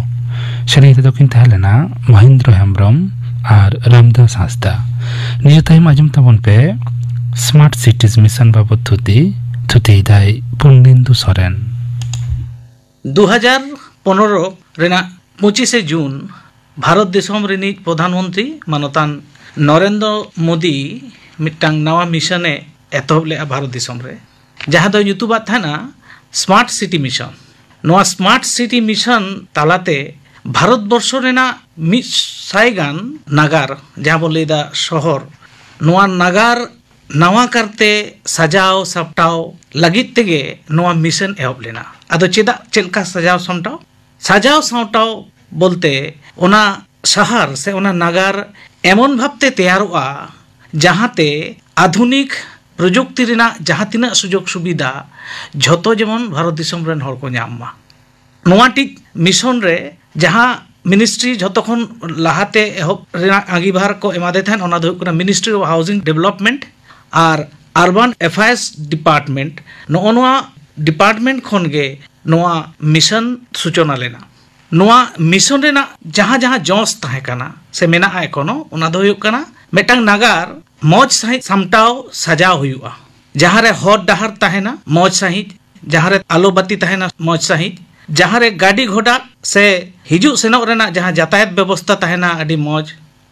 ᱥᱮᱨᱮᱧ ᱨᱮᱫᱚ ᱠᱤᱱ ᱛᱟᱦᱮᱸ ᱞᱮᱱᱟ ᱢᱚᱦᱮᱱᱫᱨᱚ ᱦᱮᱢᱵᱨᱚᱢ ᱟᱨ ᱨᱟᱢᱫᱟᱥ ᱦᱟᱸᱥᱫᱟ᱾ ᱱᱤᱭᱟᱹ ᱛᱟᱭᱚᱢ ᱟᱸᱡᱚᱢ ᱛᱟᱵᱚᱱ ᱯᱮ ᱥᱢᱟᱨᱴ ᱥᱤᱴᱤᱡᱽ ᱢᱤᱥᱚᱱ ᱵᱟᱵᱚᱛ ᱛᱷᱩᱛᱤ᱾ ᱛᱷᱩᱛᱤᱭᱮᱫᱟᱭ ᱯᱩᱨᱱᱮᱱᱫᱩ ᱥᱚᱨᱮᱱ᱾ ᱫᱩ ᱦᱟᱡᱟᱨ ᱯᱚᱱᱨᱚ ᱨᱮᱱᱟᱜ ᱯᱚᱸᱪᱤᱥᱮ ᱡᱩᱱ ᱵᱷᱟᱨᱚᱛ ᱫᱤᱥᱚᱢ ᱨᱤᱱᱤᱡ ᱯᱨᱚᱫᱷᱟᱱ ᱢᱚᱱᱛᱨᱤ ᱢᱟᱱᱚᱛᱟᱱ ᱱᱚᱨᱮᱱᱫᱨᱚ ᱢᱳᱫᱤ ᱢᱤᱫᱴᱟᱝ ᱱᱟᱣᱟ ᱢᱤᱥᱚᱱᱮ ᱮᱛᱚᱦᱚᱵ ᱞᱮᱫᱼᱟ ᱵᱷᱟᱨᱚᱛ ᱫᱤᱥᱚᱢ ᱨᱮ, ᱡᱟᱦᱟᱸ ᱫᱚ ᱧᱩᱛᱩᱢᱟᱜ ᱛᱟᱦᱮᱱᱟ ᱥᱢᱟᱨᱴ ᱥᱤᱴᱤ ᱢᱤᱥᱚᱱ᱾ ᱱᱚᱣᱟ ᱥᱢᱟᱨᱴ ᱥᱤᱴᱤ ᱢᱤᱥᱚᱱ ᱛᱟᱞᱟᱛᱮ ᱵᱷᱟᱨᱚᱛ ᱵᱚᱨᱥᱚ ᱨᱮᱱᱟᱜ ᱢᱤᱫ ᱥᱟᱭ ᱜᱟᱱ ᱱᱟᱜᱟᱨ, ᱡᱟᱦᱟᱸ ᱵᱚᱱ ᱞᱟᱹᱭᱫᱟ ᱥᱚᱦᱚᱨ, ᱱᱚᱣᱟ ᱱᱟᱜᱟᱨ ᱱᱟᱣᱟ ᱠᱟᱨᱛᱮ ᱥᱟᱡᱟᱣ ᱥᱟᱯᱴᱟᱣ ᱞᱟᱹᱜᱤᱫ ᱛᱮᱜᱮ ᱱᱚᱣᱟ ᱢᱤᱥᱚᱱ ᱮᱦᱚᱵ ᱞᱮᱱᱟ᱾ ᱟᱫᱚ ᱪᱮᱫᱟᱜ, ᱪᱮᱫ ᱞᱮᱠᱟ ᱥᱟᱡᱟᱣ ᱥᱟᱢᱴᱟᱣ? ᱥᱟᱡᱟᱣ ᱥᱟᱢᱴᱟᱣ ᱵᱚᱞᱛᱮ ᱚᱱᱟ ᱥᱟᱦᱟᱨ ᱥᱮ ᱚᱱᱟ ᱱᱟᱜᱟᱨ ᱮᱢᱚᱱ ᱵᱷᱟᱵᱛᱮ ᱛᱮᱭᱟᱨᱚᱜᱼᱟ, ᱡᱟᱦᱟᱸᱛᱮ ᱟᱫᱷᱩᱱᱤᱠ ᱯᱨᱚᱡᱩᱠᱛᱤ ᱨᱮᱱᱟᱜ ᱡᱟᱦᱟᱸ ᱛᱤᱱᱟᱹᱜ ᱥᱩᱡᱳᱜᱽ ᱥᱩᱵᱤᱫᱷᱟ, ᱡᱷᱚᱛᱚ ᱡᱮᱢᱚᱱ ᱵᱷᱟᱨᱚᱛ ᱫᱤᱥᱚᱢ ᱨᱮᱱ ᱦᱚᱲ ᱠᱚ ᱧᱟᱢ ᱢᱟ᱾ ᱱᱚᱣᱟ ᱴᱤᱡ ᱢᱤᱥᱚᱱ ᱨᱮ ᱡᱟᱦᱟᱸ ᱢᱤᱱᱤᱥᱴᱨᱤ ᱡᱷᱚᱛᱚ ᱠᱷᱚᱱ ᱞᱟᱦᱟᱛᱮ ᱮᱦᱚᱵ ᱨᱮᱱᱟᱜ ᱟᱸᱜᱤᱵᱷᱟᱨ ᱠᱚ ᱮᱢᱟᱫᱮ ᱛᱟᱦᱮᱸᱫ, ᱚᱱᱟ ᱫᱚ ᱦᱩᱭᱩᱜ ᱠᱟᱱᱟ ᱢᱤᱱᱤᱥᱴᱨᱤ ᱚᱯᱷ ᱦᱟᱣᱩᱥᱤᱝ ᱰᱮᱵᱷᱞᱚᱯᱢᱮᱱᱴ ᱟᱨ ᱟᱨᱵᱟᱱ ᱮᱯᱷᱮᱭᱟᱨᱥ ᱰᱤᱯᱟᱨᱴᱢᱮᱱᱴ᱾ ᱱᱚᱜᱼᱚ ᱱᱚᱣᱟ ᱰᱤᱯᱟᱨᱴᱢᱮᱱᱴ ᱠᱷᱚᱱ ᱜᱮ ᱱᱚᱣᱟ ᱢᱤᱥᱚᱱ ᱥᱩᱪᱚᱱᱟ ᱞᱮᱱᱟ᱾ ᱱᱚᱣᱟ ᱢᱤᱥᱚᱱ ᱨᱮᱱᱟᱜ ᱡᱟᱦᱟᱸ ᱡᱟᱦᱟᱸ ᱡᱚᱥ ᱛᱟᱦᱮᱸ ᱠᱟᱱᱟ ᱥᱮ ᱢᱮᱱᱟᱜᱼᱟ ᱮᱠᱷᱚᱱᱳ, ᱚᱱᱟ ᱫᱚ ᱦᱩᱭᱩᱜ ᱠᱟᱱᱟ ᱢᱤᱫᱴᱟᱝ ᱱᱟᱜᱟᱨ ᱢᱚᱡᱽ ᱥᱟᱺᱦᱤᱡ ᱥᱟᱢᱴᱟᱣ ᱥᱟᱡᱟᱣ ᱦᱩᱭᱩᱜᱼᱟ, ᱡᱟᱦᱟᱸ ᱨᱮ ᱦᱚᱨ ᱰᱟᱦᱟᱨ ᱛᱟᱦᱮᱱᱟ ᱢᱚᱡᱽ ᱥᱟᱺᱦᱤᱡ, ᱡᱟᱦᱟᱸ ᱨᱮ ᱟᱞᱚ ᱵᱟᱹᱛᱤ ᱛᱟᱦᱮᱱᱟ ᱢᱚᱡᱽ ᱥᱟᱺᱦᱤᱡ, ᱡᱟᱦᱟᱸ ᱨᱮ ᱜᱟᱹᱰᱤ ᱜᱷᱚᱲᱟ ᱥᱮ ᱦᱤᱡᱩᱜ ᱥᱮᱱᱚᱜ ᱨᱮᱱᱟᱜ ᱡᱟᱦᱟᱸ ᱡᱟᱛᱟᱭᱟᱛ ᱵᱮᱵᱚᱥᱛᱟ ᱛᱟᱦᱮᱱᱟ ᱟᱹᱰᱤ ᱢᱚᱡᱽ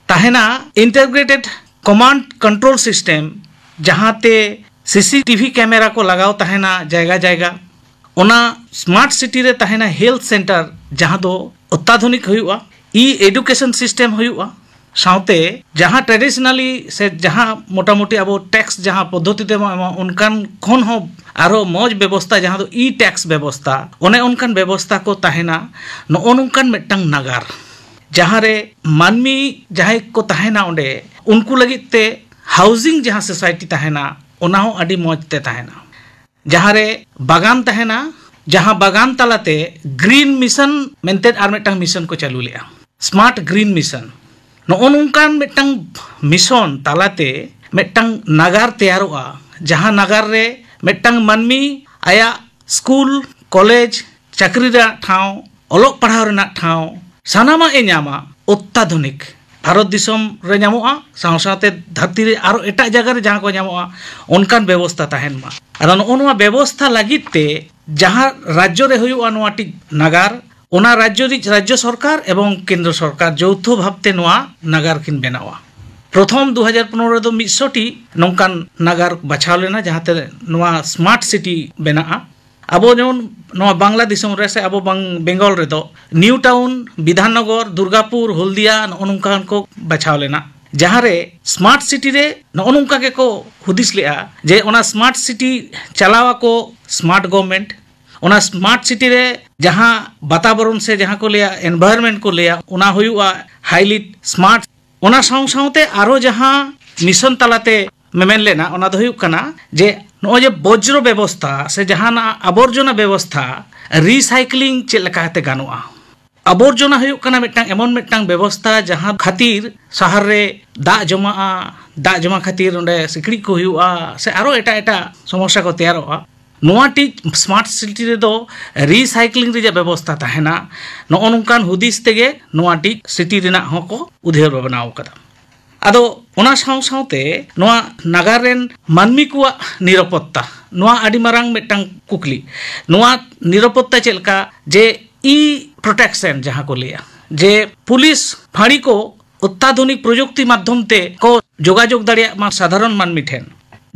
ᱛᱟᱦᱮᱱᱟ, ᱤᱱᱴᱤᱜᱨᱮᱴᱮᱰ ᱠᱚᱢᱟᱱᱰ ᱠᱚᱱᱴᱨᱳᱞ ᱥᱤᱥᱴᱮᱢ, ᱡᱟᱦᱟᱸᱛᱮ ᱥᱤᱥᱤᱴᱤᱵᱷᱤ ᱠᱮᱢᱮᱨᱟ ᱠᱚ ᱞᱟᱜᱟᱣ ᱛᱟᱦᱮᱱᱟ ᱡᱟᱭᱜᱟ ᱡᱟᱭᱜᱟ᱾ ᱚᱱᱟ ᱥᱢᱟᱨᱴ ᱥᱤᱴᱤ ᱨᱮ ᱛᱟᱦᱮᱱᱟ ᱦᱮᱞᱛᱷ ᱥᱮᱱᱴᱟᱨ, ᱡᱟᱦᱟᱸ ᱫᱚ ᱚᱛᱛᱟᱫᱷᱩᱱᱤᱠ ᱦᱩᱭᱩᱜᱼᱟ, ᱤ ᱮᱰᱩᱠᱮᱥᱚᱱ ᱥᱤᱥᱴᱮᱢ ᱦᱩᱭᱩᱜᱼᱟ, ᱥᱟᱶᱛᱮ ᱡᱟᱦᱟᱸ ᱴᱨᱮᱰᱤᱥᱚᱱᱟᱞᱤ ᱥᱮ ᱡᱟᱦᱟᱸ ᱢᱚᱴᱟᱢᱩᱴᱤ ᱟᱵᱚ ᱴᱮᱠᱥ ᱡᱟᱦᱟᱸ ᱯᱚᱫᱽᱫᱷᱚᱛᱤ ᱛᱮᱵᱚᱱ ᱮᱢᱟ, ᱚᱱᱠᱟᱱ ᱠᱷᱚᱱ ᱦᱚᱸ ᱟᱨᱦᱚᱸ ᱢᱚᱡᱽ ᱵᱮᱵᱚᱥᱛᱷᱟ, ᱡᱟᱦᱟᱸ ᱫᱚ ᱤ ᱴᱮᱠᱥ ᱵᱮᱵᱚᱥᱛᱷᱟ, ᱚᱱᱮ ᱚᱱᱠᱟᱱ ᱵᱮᱵᱚᱥᱛᱷᱟ ᱠᱚ ᱛᱟᱦᱮᱱᱟ᱾ ᱱᱚᱜᱼᱚ ᱱᱚᱝᱠᱟᱱ ᱢᱤᱫᱴᱟᱝ ᱱᱟᱜᱟᱨ, ᱡᱟᱦᱟᱸ ᱨᱮ ᱢᱟᱹᱱᱢᱤ ᱡᱟᱦᱟᱸᱭ ᱠᱚ ᱛᱟᱦᱮᱱᱟ ᱚᱸᱰᱮ, ᱩᱱᱠᱩ ᱞᱟᱹᱜᱤᱫ ᱛᱮ ᱦᱟᱣᱩᱥᱤᱝ ᱡᱟᱦᱟᱸ ᱥᱳᱥᱟᱭᱴᱤ ᱛᱟᱦᱮᱱᱟ, ᱚᱱᱟ ᱦᱚᱸ ᱟᱹᱰᱤ ᱢᱚᱡᱽ ᱛᱮ ᱛᱟᱦᱮᱱᱟ᱾ ᱡᱟᱦᱟᱸ ᱨᱮ ᱵᱟᱜᱟᱱ ᱛᱟᱦᱮᱱᱟ, ᱡᱟᱦᱟᱸ ᱵᱟᱜᱟᱱ ᱛᱟᱞᱟᱛᱮ ᱜᱨᱤᱱ ᱢᱤᱥᱚᱱ ᱢᱮᱱᱛᱮ ᱟᱨ ᱢᱤᱫᱴᱟᱝ ᱢᱤᱥᱚᱱ ᱠᱚ ᱪᱟᱹᱞᱩ ᱞᱮᱫᱼᱟ, ᱥᱢᱟᱨᱴ ᱜᱨᱤᱱ ᱢᱤᱥᱚᱱ᱾ ᱱᱚᱜᱼᱚ ᱱᱚᱝᱠᱟᱱ ᱢᱤᱫᱴᱟᱝ ᱢᱤᱥᱚᱱ ᱛᱟᱞᱟᱛᱮ ᱢᱤᱫᱴᱟᱝ ᱱᱟᱜᱟᱨ ᱛᱮᱭᱟᱨᱚᱜᱼᱟ, ᱡᱟᱦᱟᱸ ᱱᱟᱜᱟᱨ ᱨᱮ ᱢᱤᱫᱴᱟᱝ ᱢᱟᱹᱱᱢᱤ ᱟᱭᱟᱜ ᱥᱠᱩᱞ, ᱠᱚᱞᱮᱡᱽ, ᱪᱟᱹᱠᱨᱤ ᱨᱮᱱᱟᱜ ᱴᱷᱟᱶ, ᱚᱞᱚᱜ ᱯᱟᱲᱦᱟᱣ ᱨᱮᱱᱟᱜ ᱴᱷᱟᱶ, ᱥᱟᱱᱟᱢᱟᱜ ᱮ ᱧᱟᱢᱟ ᱚᱛᱛᱟᱫᱷᱩᱱᱤᱠ᱾ ᱵᱷᱟᱨᱚᱛ ᱫᱤᱥᱚᱢ ᱨᱮ ᱧᱟᱢᱚᱜᱼᱟ, ᱥᱟᱶ ᱥᱟᱶᱛᱮ ᱫᱷᱟᱹᱨᱛᱤ ᱨᱮ ᱟᱨᱚ ᱮᱴᱟᱜ ᱡᱟᱭᱜᱟ ᱨᱮ ᱡᱟᱦᱟᱸ ᱠᱚ ᱧᱟᱢᱚᱜᱼᱟ, ᱚᱱᱠᱟᱱ ᱵᱮᱵᱚᱥᱛᱷᱟ ᱛᱟᱦᱮᱱ ᱢᱟ᱾ ᱟᱫᱚ ᱱᱚᱜᱼᱚ ᱱᱚᱣᱟ ᱵᱮᱵᱚᱥᱛᱷᱟ ᱞᱟᱹᱜᱤᱫ ᱛᱮ ᱡᱟᱦᱟᱸ ᱨᱟᱡᱽᱡᱚ ᱨᱮ ᱦᱩᱭᱩᱜᱼᱟ ᱱᱚᱣᱟ ᱴᱤᱡ ᱱᱟᱜᱟᱨ, ᱚᱱᱟ ᱨᱟᱡᱽᱡᱚ ᱨᱤᱡ ᱨᱟᱡᱽᱡᱚ ᱥᱚᱨᱠᱟᱨ ᱮᱵᱚᱝ ᱠᱮᱱᱫᱨᱚ ᱥᱚᱨᱠᱟᱨ ᱡᱳᱣᱛᱷᱚ ᱵᱷᱟᱵᱽᱛᱮ ᱱᱚᱣᱟ ᱱᱟᱜᱟᱨ ᱠᱤᱱ ᱵᱮᱱᱟᱣᱟ᱾ ᱯᱨᱚᱛᱷᱚᱢ ᱫᱩ ᱦᱟᱡᱟᱨ ᱯᱚᱱᱨᱚ ᱨᱮᱫᱚ ᱢᱤᱫ ᱥᱚ ᱴᱤ ᱱᱚᱝᱠᱟᱱ ᱱᱟᱜᱟᱨ ᱵᱟᱪᱷᱟᱣ ᱞᱮᱱᱟ, ᱡᱟᱦᱟᱸᱛᱮ ᱱᱚᱣᱟ ᱥᱢᱟᱨᱴ ᱥᱤᱴᱤ ᱵᱮᱱᱟᱜᱼᱟ᱾ ᱟᱵᱚ ᱡᱮᱢᱚᱱ ᱱᱚᱣᱟ ᱵᱟᱝᱞᱟ ᱫᱤᱥᱚᱢ ᱨᱮ ᱥᱮ ᱟᱵᱚ ᱵᱟᱝ-, ᱵᱮᱝᱜᱚᱞ ᱨᱮᱫᱚ ᱱᱤᱭᱩ ᱴᱟᱣᱩᱱ, ᱵᱤᱫᱷᱟᱱᱱᱚᱜᱚᱨ, ᱫᱩᱨᱜᱟᱯᱩᱨ, ᱦᱚᱞᱫᱤᱭᱟ, ᱱᱚᱜᱼᱚ ᱱᱚᱝᱠᱟᱱ ᱠᱚ ᱵᱟᱪᱷᱟᱣ ᱞᱮᱱᱟ, ᱡᱟᱦᱟᱸᱨᱮ ᱥᱢᱟᱨᱴ ᱥᱤᱴᱤ ᱨᱮ ᱱᱚᱜᱼᱚ ᱱᱚᱝᱠᱟ ᱜᱮᱠᱚ ᱦᱩᱫᱤᱥ ᱞᱮᱜᱼᱟ ᱡᱮ ᱚᱱᱟ ᱥᱢᱟᱨᱴ ᱥᱤᱴᱤ ᱪᱟᱞᱟᱣ ᱟᱠᱚ ᱥᱢᱟᱨᱴ ᱜᱚᱵᱷᱚᱨᱱᱢᱮᱱᱴ᱾ ᱚᱱᱟ ᱥᱢᱟᱨᱴ ᱥᱤᱴᱤ ᱨᱮ ᱡᱟᱦᱟᱸ ᱵᱟᱛᱟᱵᱚᱨᱚᱱ ᱥᱮ ᱡᱟᱦᱟᱸ ᱠᱚ ᱞᱟᱹᱭᱟ ᱮᱱᱵᱷᱟᱭᱨᱱᱢᱮᱱᱴ ᱠᱚ ᱞᱟᱹᱭᱟ, ᱚᱱᱟ ᱦᱩᱭᱩᱜᱼᱟ ᱦᱟᱭᱞᱤ ᱥᱢᱟᱨᱴ᱾ ᱚᱱᱟ ᱥᱟᱶ ᱥᱟᱶᱛᱮ ᱟᱨᱚ ᱡᱟᱦᱟᱸ ᱢᱤᱥᱚᱱ ᱛᱟᱞᱟᱛᱮ ᱢᱮᱢᱮᱱ ᱞᱮᱱᱟ, ᱚᱱᱟ ᱫᱚ ᱦᱩᱭᱩᱜ ᱠᱟᱱᱟ ᱡᱮ ᱱᱚᱜᱼᱚᱭ ᱡᱮ ᱵᱚᱡᱽᱨᱚ ᱵᱮᱵᱚᱥᱛᱷᱟ ᱥᱮ ᱡᱟᱦᱟᱱᱟᱜ ᱟᱵᱚᱨᱡᱚᱱᱟ ᱵᱮᱵᱚᱥᱛᱷᱟ, ᱨᱤᱥᱟᱭᱠᱞᱤᱝ ᱪᱮᱫ ᱞᱮᱠᱟᱛᱮ ᱜᱟᱱᱚᱜᱼᱟ᱾ ᱟᱵᱚᱨᱡᱚᱱᱟ ᱦᱩᱭᱩᱜ ᱠᱟᱱᱟ ᱢᱤᱫᱴᱟᱝ ᱮᱢᱚᱱ ᱢᱤᱫᱴᱟᱝ ᱵᱮᱵᱚᱥᱛᱷᱟ ᱡᱟᱦᱟᱸ ᱠᱷᱟᱹᱛᱤᱨ ᱥᱟᱦᱟᱨ ᱨᱮ ᱫᱟᱜ ᱡᱚᱢᱟᱜᱼᱟ, ᱫᱟᱜ ᱡᱚᱢᱟ ᱠᱷᱟᱹᱛᱤᱨ ᱚᱸᱰᱮ ᱥᱤᱠᱲᱤᱡ ᱠᱚ ᱦᱩᱭᱩᱜᱼᱟ ᱥᱮ ᱟᱨᱚ ᱮᱴᱟᱜ ᱮᱴᱟᱜ ᱥᱚᱢᱚᱥᱥᱟ ᱠᱚ ᱛᱮᱭᱟᱨᱚᱜᱼᱟ᱾ ᱱᱚᱣᱟ ᱴᱤᱡ ᱥᱢᱟᱨᱴ ᱥᱤᱴᱤ ᱨᱮᱫᱚ ᱨᱤᱥᱟᱭᱠᱞᱤᱝ ᱨᱮᱭᱟᱜ ᱵᱮᱵᱚᱥᱛᱷᱟ ᱛᱟᱦᱮᱱᱟ᱾ ᱱᱚᱜᱼᱚ ᱱᱚᱝᱠᱟᱱ ᱦᱩᱫᱤᱥ ᱛᱮᱜᱮ ᱱᱚᱣᱟ ᱴᱤᱡ ᱥᱤᱴᱤ ᱨᱮᱱᱟᱜ ᱦᱚᱸᱠᱚ ᱩᱭᱦᱟᱹᱨ ᱵᱷᱟᱵᱽᱱᱟ ᱟᱠᱟᱫᱟ᱾ ᱟᱫᱚ ᱚᱱᱟ ᱥᱟᱶ ᱥᱟᱶᱛᱮ ᱱᱚᱣᱟ ᱱᱟᱜᱟᱨ ᱨᱮᱱ ᱢᱟᱹᱱᱢᱤ ᱠᱚᱣᱟᱜ ᱱᱤᱨᱟᱯᱚᱛᱛᱟ, ᱱᱚᱣᱟ ᱟᱹᱰᱤ ᱢᱟᱨᱟᱝ ᱢᱤᱫᱴᱟᱝ ᱠᱩᱠᱞᱤ᱾ ᱱᱚᱣᱟ ᱱᱤᱨᱟᱯᱚᱛᱛᱟ ᱪᱮᱫ ᱞᱮᱠᱟ ᱡᱮ ᱤ ᱯᱨᱚᱴᱮᱠᱥᱚᱱ ᱡᱟᱦᱟᱸ ᱠᱚ ᱞᱟᱹᱭᱟ, ᱡᱮ ᱯᱩᱞᱤᱥ ᱯᱷᱟᱹᱲᱤ ᱠᱚ ᱚᱛᱛᱟᱫᱷᱩᱱᱤᱠ ᱯᱨᱚᱡᱩᱠᱛᱤ ᱢᱟᱫᱽᱫᱷᱚᱢ ᱛᱮ ᱠᱚ ᱡᱳᱜᱟᱡᱳᱜᱽ ᱫᱟᱲᱮᱭᱟᱜ ᱢᱟ ᱥᱟᱫᱷᱟᱨᱚᱱ ᱢᱟᱹᱱᱢᱤ ᱴᱷᱮᱱ᱾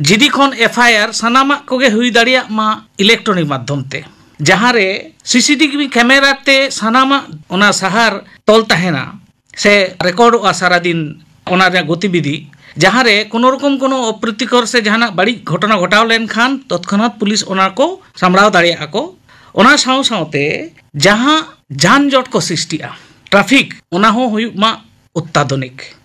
ᱡᱤᱰᱤ ᱠᱷᱚᱱ ᱮᱯᱷ ᱟᱭ ᱟᱨ ᱥᱟᱱᱟᱢᱟᱜ ᱠᱚᱜᱮ ᱦᱩᱭ ᱫᱟᱲᱮᱭᱟᱜ ᱢᱟ ᱤᱞᱮᱠᱴᱨᱚᱱᱤᱠ ᱢᱟᱫᱽᱫᱷᱚᱢ ᱛᱮ, ᱡᱟᱦᱟᱸ ᱨᱮ ᱥᱤ ᱥᱤ ᱴᱤ ᱵᱷᱤ ᱠᱮᱢᱮᱨᱟ ᱛᱮ ᱥᱟᱱᱟᱢᱟᱜ ᱚᱱᱟ ᱥᱟᱦᱟᱨ ᱛᱚᱞ ᱛᱟᱦᱮᱱᱟ ᱥᱮ ᱨᱮᱠᱚᱨᱰᱚᱜᱼᱟ ᱥᱟᱨᱟᱫᱤᱱ ᱚᱱᱟ ᱨᱮᱭᱟᱜ ᱜᱚᱛᱤᱵᱤᱫᱷᱤ, ᱡᱟᱦᱟᱸ ᱨᱮ ᱠᱳᱱᱳ ᱨᱚᱠᱚᱢ ᱠᱳᱱᱳ ᱚᱯᱨᱤᱛᱤᱠᱚᱨ ᱥᱮ ᱡᱟᱦᱟᱱᱟᱜ ᱵᱟᱹᱲᱤᱡ ᱜᱷᱚᱴᱚᱱᱟ ᱜᱷᱚᱴᱟᱣ ᱞᱮᱱᱠᱷᱟᱱ ᱛᱚᱛᱠᱷᱚᱱᱟᱛ ᱯᱩᱞᱤᱥ ᱚᱱᱟ ᱠᱚ ᱥᱟᱢᱵᱲᱟᱣ ᱫᱟᱲᱮᱭᱟᱜᱼᱟ ᱠᱚ᱾ ᱚᱱᱟ ᱥᱟᱶ ᱥᱟᱶᱛᱮ ᱡᱟᱦᱟᱸ ᱡᱟᱱᱡᱚᱴ ᱠᱚ ᱥᱨᱤᱥᱴᱤᱜᱼᱟ, ᱴᱨᱟᱯᱷᱤᱠ, ᱚᱱᱟ ᱦᱚᱸ ᱦᱩᱭᱩᱜ ᱢᱟ ᱚᱛᱛᱟᱫᱷᱩᱱᱤᱠ᱾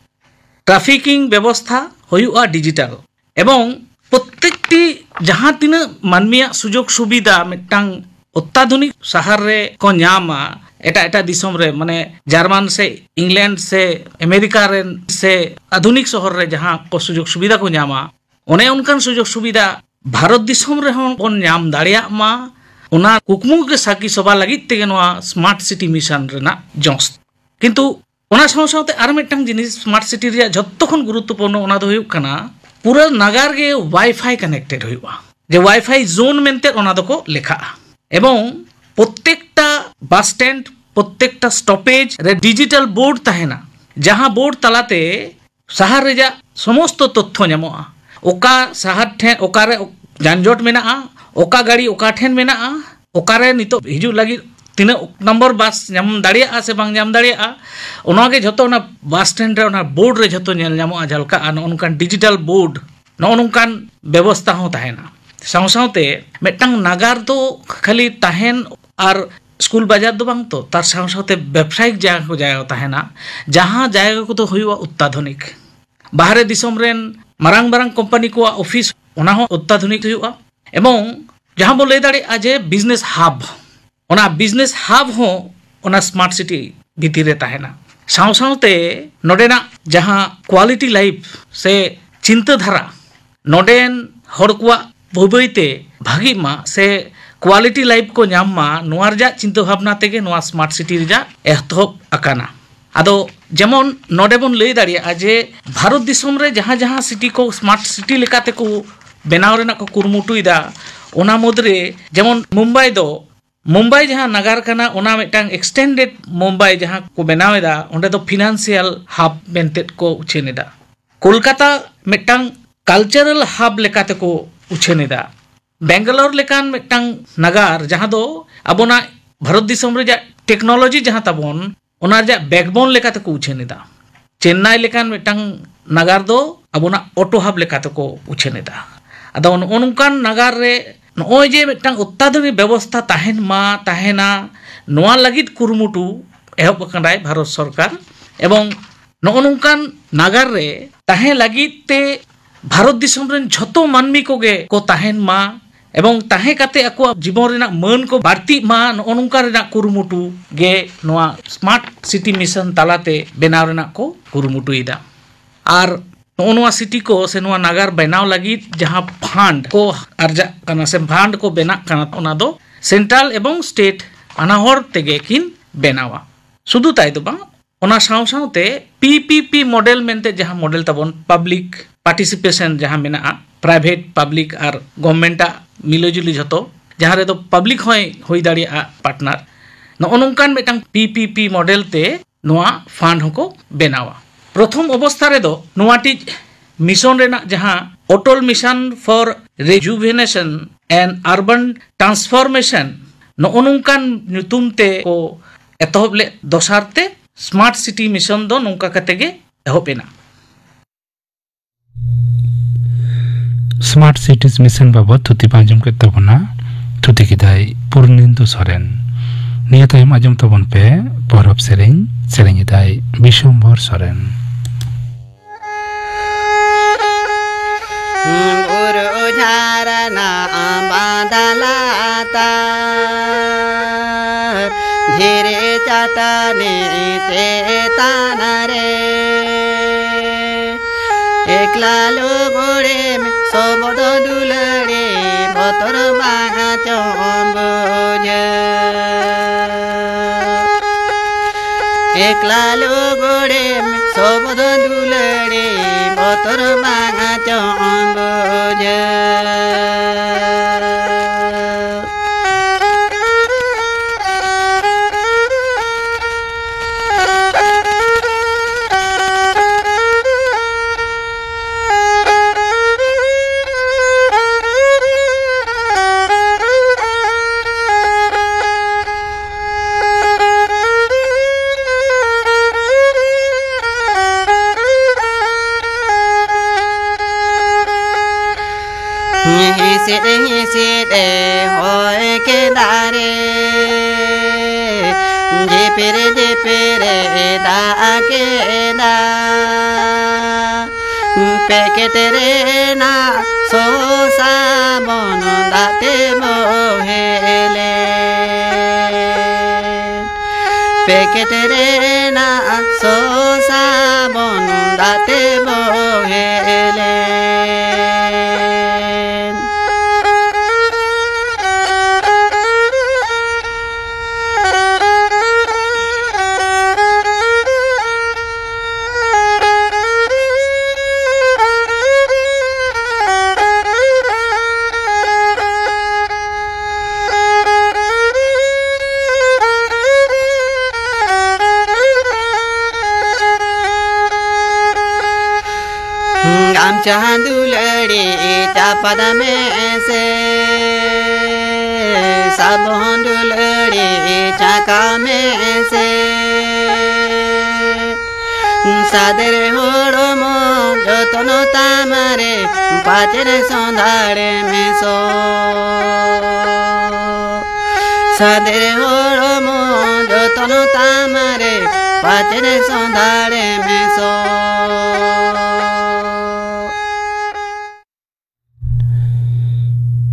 ᱴᱨᱟᱯᱷᱤᱠᱤᱝ ᱵᱮᱵᱚᱥᱛᱷᱟ ᱦᱩᱭᱩᱜᱼᱟ ᱰᱤᱡᱤᱴᱟᱞ, ᱮᱵᱚᱝ ᱯᱨᱚᱛᱮᱠᱴᱤ ᱡᱟᱦᱟᱸ ᱛᱤᱱᱟᱹᱜ ᱢᱟᱹᱱᱢᱤᱭᱟᱜ ᱥᱩᱡᱳᱜᱽ ᱥᱩᱵᱤᱫᱷᱟ ᱢᱤᱫᱴᱟᱝ ᱚᱛᱛᱟᱫᱷᱩᱱᱤᱠ ᱥᱟᱦᱟᱨ ᱨᱮ ᱠᱚ ᱧᱟᱢᱟ, ᱮᱴᱟᱜ ᱮᱴᱟᱜ ᱫᱤᱥᱚᱢ ᱨᱮ, ᱢᱟᱱᱮ ᱡᱟᱨᱢᱟᱱ ᱥᱮ ᱤᱝᱞᱮᱱᱰ ᱥᱮ ᱟᱢᱮᱨᱤᱠᱟ ᱨᱮᱱ ᱥᱮ ᱟᱫᱷᱩᱱᱤᱠ ᱥᱚᱦᱚᱨ ᱨᱮ ᱡᱟᱦᱟᱸ ᱠᱚ ᱥᱩᱡᱳᱜᱽ ᱥᱩᱵᱤᱫᱷᱟ ᱠᱚ ᱧᱟᱢᱟ, ᱚᱱᱮ ᱚᱱᱠᱟᱱ ᱥᱩᱡᱳᱜᱽ ᱥᱩᱵᱤᱫᱷᱟ ᱵᱷᱟᱨᱚᱛ ᱫᱤᱥᱚᱢ ᱨᱮᱦᱚᱸ ᱵᱚᱱ ᱧᱟᱢ ᱫᱟᱲᱮᱭᱟᱜ ᱢᱟ, ᱚᱱᱟ ᱠᱩᱠᱢᱩ ᱜᱮ ᱥᱟᱹᱠᱷᱤ ᱥᱚᱵᱷᱟ ᱞᱟᱹᱜᱤᱫ ᱛᱮᱜᱮ ᱱᱚᱣᱟ ᱥᱢᱟᱨᱴ ᱥᱤᱴᱤ ᱢᱤᱥᱚᱱ ᱨᱮᱱᱟᱜ ᱡᱚᱥ᱾ ᱠᱤᱱᱛᱩ ᱚᱱᱟ ᱥᱟᱶ ᱥᱟᱶᱛᱮ ᱟᱨ ᱢᱤᱫᱴᱟᱝ ᱡᱤᱱᱤᱥ ᱥᱢᱟᱨᱴ ᱥᱤᱴᱤ ᱨᱮᱭᱟᱜ ᱡᱷᱚᱛᱚ ᱠᱷᱚᱱ ᱜᱩᱨᱩᱛᱛᱚᱯᱩᱨᱱᱚ, ᱚᱱᱟ ᱫᱚ ᱦᱩᱭᱩᱜ ᱠᱟᱱᱟ ᱯᱩᱨᱟᱹ ᱱᱟᱜᱟᱨ ᱜᱮ ᱣᱟᱭᱯᱷᱟᱭ ᱠᱟᱱᱮᱠᱴᱮᱰ ᱦᱩᱭᱩᱜᱼᱟ, ᱡᱮ ᱣᱟᱭᱯᱷᱟᱭ ᱡᱳᱱ ᱢᱮᱱᱛᱮ ᱚᱱᱟ ᱫᱚᱠᱚ ᱞᱮᱠᱷᱟᱜᱼᱟ᱾ ᱮᱵᱚᱝ ᱯᱨᱚᱛᱮᱠᱴᱟ ᱵᱟᱥ ᱥᱴᱮᱱᱰ, ᱯᱨᱚᱛᱮᱠᱴᱟ ᱥᱴᱚᱯᱮᱡᱽ ᱨᱮ ᱰᱤᱡᱤᱴᱟᱞ ᱵᱳᱨᱰ ᱛᱟᱦᱮᱱᱟ, ᱡᱟᱦᱟᱸ ᱵᱳᱨᱰ ᱛᱟᱞᱟᱛᱮ ᱥᱟᱦᱟᱨ ᱨᱮᱭᱟᱜ ᱥᱚᱢᱚᱥᱛᱚ ᱛᱚᱛᱛᱷᱚ ᱧᱟᱢᱚᱜᱼᱟ᱾ ᱚᱠᱟ ᱥᱟᱦᱟᱨ ᱴᱷᱮᱱ, ᱚᱠᱟᱨᱮ ᱡᱟᱱᱡᱚᱴ ᱢᱮᱱᱟᱜᱼᱟ, ᱚᱠᱟ ᱜᱟᱹᱰᱤ ᱚᱠᱟ ᱴᱷᱮᱱ ᱢᱮᱱᱟᱜᱼᱟ, ᱚᱠᱟᱨᱮ ᱱᱤᱛᱚᱜ ᱦᱤᱡᱩᱜ ᱞᱟᱹᱜᱤᱫ ᱛᱤᱱᱟᱹᱜ ᱱᱚᱢᱵᱚᱨ ᱵᱟᱥ ᱧᱟᱢ ᱫᱟᱲᱮᱭᱟᱜᱼᱟ ᱥᱮ ᱵᱟᱝ ᱧᱟᱢ ᱫᱟᱲᱮᱭᱟᱜᱼᱟ, ᱚᱱᱟᱜᱮ ᱡᱷᱚᱛᱚ ᱚᱱᱟ ᱵᱟᱥ ᱥᱴᱮᱱᱰ ᱨᱮ, ᱚᱱᱟ ᱵᱳᱨᱰ ᱨᱮ ᱡᱷᱚᱛᱚ ᱧᱮᱞ ᱧᱟᱢᱚᱜᱼᱟ, ᱡᱷᱟᱞᱠᱟᱜᱼᱟ᱾ ᱱᱚᱜᱼᱚ ᱱᱚᱝᱠᱟᱱ ᱰᱤᱡᱤᱴᱟᱞ ᱵᱳᱨᱰ, ᱱᱚᱜᱼᱚ ᱱᱚᱝᱠᱟᱱ ᱵᱮᱵᱚᱥᱛᱷᱟ ᱦᱚᱸ ᱛᱟᱦᱮᱱᱟ᱾ ᱥᱟᱶ ᱥᱟᱶᱛᱮ ᱢᱤᱫᱴᱟᱝ ᱱᱟᱜᱟᱨ ᱫᱚ ᱠᱷᱟᱹᱞᱤ ᱛᱟᱦᱮᱱ ᱟᱨ ᱥᱠᱩᱞ ᱵᱟᱡᱟᱨ ᱫᱚ ᱵᱟᱝ ᱛᱚ, ᱛᱟᱨ ᱥᱟᱶ ᱥᱟᱶᱛᱮ ᱵᱮᱵᱽᱥᱟᱭᱤᱠ ᱡᱟᱭᱜᱟ ᱠᱚ, ᱡᱟᱭᱜᱟ ᱛᱟᱦᱮᱱᱟ, ᱡᱟᱦᱟᱸ ᱡᱟᱭᱜᱟ ᱠᱚᱫᱚ ᱦᱩᱭᱩᱜᱼᱟ ᱚᱛᱛᱟᱫᱷᱩᱱᱤᱠ᱾ ᱵᱟᱦᱨᱮ ᱫᱤᱥᱚᱢ ᱨᱮᱱ ᱢᱟᱨᱟᱝ ᱢᱟᱨᱟᱝ ᱠᱳᱢᱯᱟᱱᱤ ᱠᱚᱣᱟᱜ ᱚᱯᱷᱤᱥ, ᱚᱱᱟ ᱦᱚᱸ ᱚᱛᱛᱟᱫᱷᱩᱱᱤᱠ ᱦᱩᱭᱩᱜᱼᱟ᱾ ᱮᱵᱚᱝ ᱡᱟᱦᱟᱸ ᱵᱚ ᱞᱟᱹᱭ ᱫᱟᱲᱮᱭᱟᱜᱼᱟ ᱡᱮ ᱵᱤᱡᱽᱱᱮᱥ ᱦᱟᱵ, ᱚᱱᱟ ᱵᱤᱡᱽᱱᱮᱥ ᱦᱟᱵ ᱦᱚᱸ ᱚᱱᱟ ᱥᱢᱟᱨᱴ ᱥᱤᱴᱤ ᱵᱷᱤᱛᱤᱨ ᱨᱮ ᱛᱟᱦᱮᱱᱟ᱾ ᱥᱟᱶ ᱥᱟᱶᱛᱮ ᱱᱚᱰᱮᱱᱟᱜ ᱡᱟᱦᱟᱸ ᱠᱣᱟᱞᱤᱴᱤ ᱞᱟᱭᱤᱯᱷ ᱥᱮ ᱪᱤᱱᱛᱟᱹ ᱫᱷᱟᱨᱟ, ᱱᱚᱰᱮᱱ ᱦᱚᱲ ᱠᱚᱣᱟᱜ ᱵᱟᱹᱭ ᱵᱟᱹᱭ ᱛᱮ ᱵᱷᱟᱹᱜᱤᱜ ᱢᱟ ᱥᱮ ᱠᱣᱟᱞᱤᱴᱤ ᱞᱟᱭᱤᱯᱷ ᱠᱚ ᱧᱟᱢ ᱢᱟ, ᱱᱚᱣᱟ ᱨᱮᱭᱟᱜ ᱪᱤᱱᱛᱟᱹ ᱵᱷᱟᱵᱽᱱᱟ ᱛᱮᱜᱮ ᱱᱚᱣᱟ ᱥᱢᱟᱨᱴ ᱥᱤᱴᱤ ᱨᱮᱭᱟᱜ ᱮᱛᱚᱦᱚᱵ ᱟᱠᱟᱱᱟ᱾ ᱟᱫᱚ ᱡᱮᱢᱚᱱ ᱱᱚᱰᱮ ᱵᱚᱱ ᱞᱟᱹᱭ ᱫᱟᱲᱮᱭᱟᱜᱼᱟ ᱡᱮ ᱵᱷᱟᱨᱚᱛ ᱫᱤᱥᱚᱢ ᱨᱮ ᱡᱟᱦᱟᱸ ᱡᱟᱦᱟᱸ ᱥᱤᱴᱤ ᱠᱚ ᱥᱢᱟᱨᱴ ᱥᱤᱴᱤ ᱞᱮᱠᱟᱛᱮ ᱠᱚ ᱵᱮᱱᱟᱣ ᱨᱮᱱᱟᱜ ᱠᱚ ᱠᱩᱨᱩᱢᱩᱴᱩᱭᱮᱫᱟ, ᱚᱱᱟ ᱢᱩᱫᱽᱨᱮ ᱡᱮᱢᱚᱱ ᱢᱩᱢᱵᱟᱭ ᱫᱚ, ᱢᱩᱢᱵᱟᱭ ᱡᱟᱦᱟᱸ ᱱᱟᱜᱟᱨ ᱠᱟᱱᱟ, ᱚᱱᱟ ᱢᱤᱫᱴᱟᱝ ᱮᱠᱥᱴᱮᱱᱰᱮᱰ ᱢᱩᱢᱵᱟᱭ ᱡᱟᱦᱟᱸ ᱠᱚ ᱵᱮᱱᱟᱣ ᱮᱫᱟ, ᱚᱸᱰᱮ ᱫᱚ ᱯᱷᱤᱱᱟᱱᱥᱤᱭᱟᱞ ᱦᱟᱵ ᱢᱮᱱᱛᱮ ᱠᱚ ᱩᱪᱷᱟᱹᱱ ᱮᱫᱟ᱾ ᱠᱳᱞᱠᱟᱛᱟ ᱢᱤᱫᱴᱟᱝ ᱠᱟᱞᱪᱟᱨᱟᱞ ᱦᱟᱵ ᱞᱮᱠᱟᱛᱮ ᱠᱚ ᱩᱪᱷᱟᱹᱱ ᱮᱫᱟ᱾ ᱵᱮᱝᱜᱟᱞᱳᱨ ᱞᱮᱠᱟᱱ ᱢᱤᱫᱴᱟᱝ ᱱᱟᱜᱟᱨ, ᱡᱟᱦᱟᱸ ᱫᱚ ᱟᱵᱚᱱᱟᱜ ᱵᱷᱟᱨᱚᱛ ᱫᱤᱥᱚᱢ ᱨᱮᱭᱟᱜ ᱴᱮᱠᱱᱳᱞᱚᱡᱤ ᱡᱟᱦᱟᱸ ᱛᱟᱵᱚᱱ, ᱚᱱᱟ ᱨᱮᱭᱟᱜ ᱵᱮᱠᱵᱳᱱ ᱞᱮᱠᱟᱛᱮ ᱠᱚ ᱩᱪᱷᱟᱹᱱ ᱮᱫᱟ᱾ ᱪᱮᱱᱱᱟᱭ ᱞᱮᱠᱟᱱ ᱢᱤᱫᱴᱟᱝ ᱱᱟᱜᱟᱨ ᱫᱚ ᱟᱵᱚᱱᱟᱜ ᱚᱴᱳ ᱦᱟᱵ ᱞᱮᱠᱟᱛᱮ ᱠᱚ ᱩᱪᱷᱟᱹᱱ ᱮᱫᱟ᱾ ᱟᱫᱚ ᱱᱚᱜᱼᱚ ᱱᱚᱝᱠᱟᱱ ᱱᱟᱜᱟᱨ ᱨᱮ ᱱᱚᱜᱼᱚᱭ ᱡᱮ ᱢᱤᱫᱴᱟᱝ ᱚᱛᱛᱟᱫᱷᱩᱱᱤᱠ ᱵᱮᱵᱚᱥᱛᱷᱟ ᱛᱟᱦᱮᱱ ᱢᱟ, ᱛᱟᱦᱮᱱᱟ, ᱱᱚᱣᱟ ᱞᱟᱹᱜᱤᱫ ᱠᱩᱨᱩᱢᱩᱴᱩ ᱮᱦᱚᱵ ᱟᱠᱟᱱᱟᱭ ᱵᱷᱟᱨᱚᱛ ᱥᱚᱨᱠᱟᱨ᱾ ᱮᱵᱚᱝ ᱱᱚᱜᱼᱚ ᱱᱚᱝᱠᱟᱱ ᱱᱟᱜᱟᱨ ᱨᱮ ᱛᱟᱦᱮᱸ ᱞᱟᱹᱜᱤᱫ ᱛᱮ ᱵᱷᱟᱨᱚᱛ ᱫᱤᱥᱚᱢ ᱨᱮᱱ ᱡᱷᱚᱛᱚ ᱢᱟᱹᱱᱢᱤ ᱠᱚᱜᱮ ᱠᱚ ᱛᱟᱦᱮᱱ ᱢᱟ ᱮᱵᱚᱝ ᱛᱟᱦᱮᱸ ᱠᱟᱛᱮ ᱟᱠᱚᱣᱟᱜ ᱡᱤᱵᱚᱱ ᱨᱮᱱᱟᱜ ᱢᱟᱹᱱ ᱠᱚ ᱵᱟᱹᱲᱛᱤᱜ ᱢᱟ, ᱱᱚᱜᱼᱚ ᱱᱚᱝᱠᱟ ᱨᱮᱱᱟᱜ ᱠᱩᱨᱩᱢᱩᱴᱩ ᱜᱮ ᱱᱚᱣᱟ ᱥᱢᱟᱨᱴ ᱥᱤᱴᱤ ᱢᱤᱥᱚᱱ ᱛᱟᱞᱟᱛᱮ ᱵᱮᱱᱟᱣ ᱨᱮᱱᱟᱜ ᱠᱚ ᱠᱩᱨᱩᱢᱩᱴᱩᱭᱮᱫᱟ᱾ ᱟᱨ ᱱᱚᱜᱼᱚ ᱱᱚᱣᱟ ᱥᱤᱴᱤ ᱠᱚ ᱥᱮ ᱱᱚᱣᱟ ᱱᱟᱜᱟᱨ ᱵᱮᱱᱟᱣ ᱞᱟᱹᱜᱤᱫ ᱡᱟᱦᱟᱸ ᱯᱷᱟᱱᱰ ᱠᱚ ᱟᱨᱡᱟᱜ ᱠᱟᱱᱟ ᱥᱮ ᱯᱷᱟᱱᱰ ᱠᱚ ᱵᱮᱱᱟᱜ ᱠᱟᱱᱟ, ᱚᱱᱟ ᱫᱚ ᱥᱮᱱᱴᱨᱟᱞ ᱮᱵᱚᱝ ᱥᱴᱮᱴ ᱵᱟᱱᱟ ᱦᱚᱲ ᱛᱮᱜᱮ ᱠᱤᱱ ᱵᱮᱱᱟᱣᱟ᱾ ᱥᱩᱫᱷᱩ ᱛᱟᱭ ᱫᱚ ᱵᱟᱝ, ᱚᱱᱟ ᱥᱟᱶ ᱥᱟᱶᱛᱮ ᱯᱤ ᱯᱤ ᱯᱤ ᱢᱚᱰᱮᱞ ᱢᱮᱱᱛᱮ ᱡᱟᱦᱟᱸ ᱢᱚᱰᱮᱞ ᱛᱟᱵᱚᱱ, ᱯᱟᱵᱽᱞᱤᱠ ᱯᱟᱨᱴᱤᱥᱤᱯᱮᱥᱚᱱ ᱡᱟᱦᱟᱸ ᱢᱮᱱᱟᱜᱼᱟ, ᱯᱨᱟᱭᱵᱷᱮᱴ, ᱯᱟᱵᱽᱞᱤᱠ ᱟᱨ ᱜᱚᱵᱷᱢᱮᱱᱴ ᱟᱜ ᱢᱤᱞᱟᱹᱡᱩᱞᱤ ᱡᱷᱚᱛᱚ, ᱡᱟᱦᱟᱸ ᱨᱮᱫᱚ ᱯᱟᱵᱽᱞᱤᱠ ᱦᱚᱸᱭ ᱦᱩᱭ ᱫᱟᱲᱮᱭᱟᱜᱼᱟ ᱯᱟᱨᱴᱱᱟᱨ, ᱱᱚᱜᱼᱚ ᱱᱚᱝᱠᱟᱱ ᱢᱤᱫᱴᱟᱝ ᱯᱤ ᱯᱤ ᱯᱤ ᱢᱚᱰᱮᱞ ᱛᱮ ᱱᱚᱣᱟ ᱯᱷᱟᱱᱰ ᱦᱚᱸᱠᱚ ᱵᱮᱱᱟᱣᱟ᱾ ᱯᱨᱚᱛᱷᱚᱢ ᱚᱵᱚᱥᱛᱷᱟ ᱨᱮᱫᱚ ᱱᱚᱣᱟᱴᱤᱡ ᱢᱤᱥᱚᱱ ᱨᱮᱱᱟᱜ ᱡᱟᱦᱟᱸ Atal Mission for Rejuvenation and Urban Transformation, ᱱᱚᱜᱼᱚ ᱱᱚᱝᱠᱟᱱ ᱧᱩᱛᱩᱢ ᱛᱮ ᱠᱚ ᱮᱛᱚᱦᱚᱵ ᱞᱮᱫ᱾ ᱫᱚᱥᱟᱨ ᱛᱮ ᱥᱢᱟᱨᱴ ᱥᱤᱴᱤ ᱢᱤᱥᱚᱱ ᱫᱚ ᱱᱚᱝᱠᱟ ᱠᱟᱛᱮ ᱜᱮ ᱮᱦᱚᱵ ᱮᱱᱟ᱾ ᱥᱢᱟᱨᱴ ᱥᱤᱴᱤᱡᱽ ᱢᱤᱥᱚᱱ ᱵᱟᱵᱚᱫ ᱛᱷᱩᱛᱤ ᱯᱮ ᱟᱸᱡᱚᱢ ᱠᱮᱫ ᱛᱟᱵᱚᱱᱟ᱾ ᱛᱷᱩᱛᱤ ᱠᱮᱫᱟᱭ ᱯᱩᱨᱱᱮᱱᱫᱩ ᱥᱚᱨᱮᱱ᱾ ᱱᱤᱭᱟᱹ ᱛᱟᱭᱚᱢ ᱟᱸᱡᱚᱢ ᱛᱟᱵᱚᱱ ᱯᱮ ᱯᱚᱨᱚᱵᱽ ᱥᱮᱨᱮᱧ, ᱥᱮᱨᱮᱧ ᱮᱫᱟᱭ ᱵᱤᱥᱚᱢᱵᱷᱚᱨ ᱥᱚᱨᱮᱱ᱾ ᱵᱩᱨᱩ ᱡᱷᱟᱨᱱᱟ ᱵᱟᱸᱫᱟ ᱞᱟᱛᱟᱨ, ᱫᱷᱤᱨᱤ ᱪᱟᱹᱴᱟᱹᱱᱤ ᱪᱮᱛᱟᱱ ᱨᱮ, ᱮᱠᱞᱟ ᱞᱩᱜᱽᱲᱤ ᱢᱮ ᱥᱚᱵᱚᱫ ᱫᱩᱞᱟᱹᱲᱤ, ᱵᱚᱛᱚᱨ ᱵᱟᱝ ᱪᱚᱝ ᱵᱩᱡᱷᱟᱹᱣ᱾ ᱮᱠᱞᱟ ᱞᱩᱜᱽᱲᱤ ᱢᱮ ᱥᱚᱵᱚᱫ ᱫᱩᱞᱟᱹᱲᱤ, ᱵᱚᱛᱚᱨ ᱵᱟᱝ ᱪᱚᱝ ᱵᱩᱡᱷᱟᱹᱣ᱾ ᱦᱤᱥᱤᱫ ᱦᱤᱥᱤᱫ ᱮ ᱦᱚᱭ ᱠᱮᱫᱟ ᱨᱮ, ᱡᱷᱤᱯᱤᱨ ᱡᱷᱤᱯᱤᱨ ᱮ ᱫᱟᱜ ᱠᱮᱫᱟ᱾ ᱯᱮᱠᱮᱴ ᱨᱮᱱᱟᱜ ᱥᱚ ᱥᱟᱵᱚᱱ ᱫᱟᱜ ᱛᱮ ᱵᱚᱦᱮᱞᱮᱱ᱾ ᱯᱮᱠᱮᱴ ᱨᱮᱱᱟᱜ ᱥᱚ ᱥᱟᱵᱚᱱ ᱫᱟᱜ ᱛᱮ ᱵᱚᱦᱮᱞᱮᱱ᱾ ᱜᱟᱢᱪᱷᱟ ᱫᱩᱞᱟᱹᱲᱤ ᱪᱟᱯᱟᱫ ᱢᱮᱥᱮ, ᱥᱟᱵᱚᱱ ᱫᱩᱞᱟᱹᱲᱤ ᱪᱟᱠᱟ ᱢᱮᱥᱮ᱾ ᱥᱟᱫᱮᱨ ᱦᱚᱲᱢᱚ ᱡᱚᱛᱚᱱ ᱛᱟᱢᱟᱨᱮ, ᱯᱟᱪᱮᱨ ᱥᱚᱸᱫᱷᱟᱲ ᱢᱮᱥᱚ᱾ ᱥᱟᱫᱮᱨ ᱦᱚᱲᱢᱚ ᱡᱚᱛᱚᱱ ᱛᱟᱢᱟᱨᱮ, ᱯᱟᱪᱮᱨ ᱥᱚᱸᱫᱷᱟᱲ ᱢᱮᱥᱚ᱾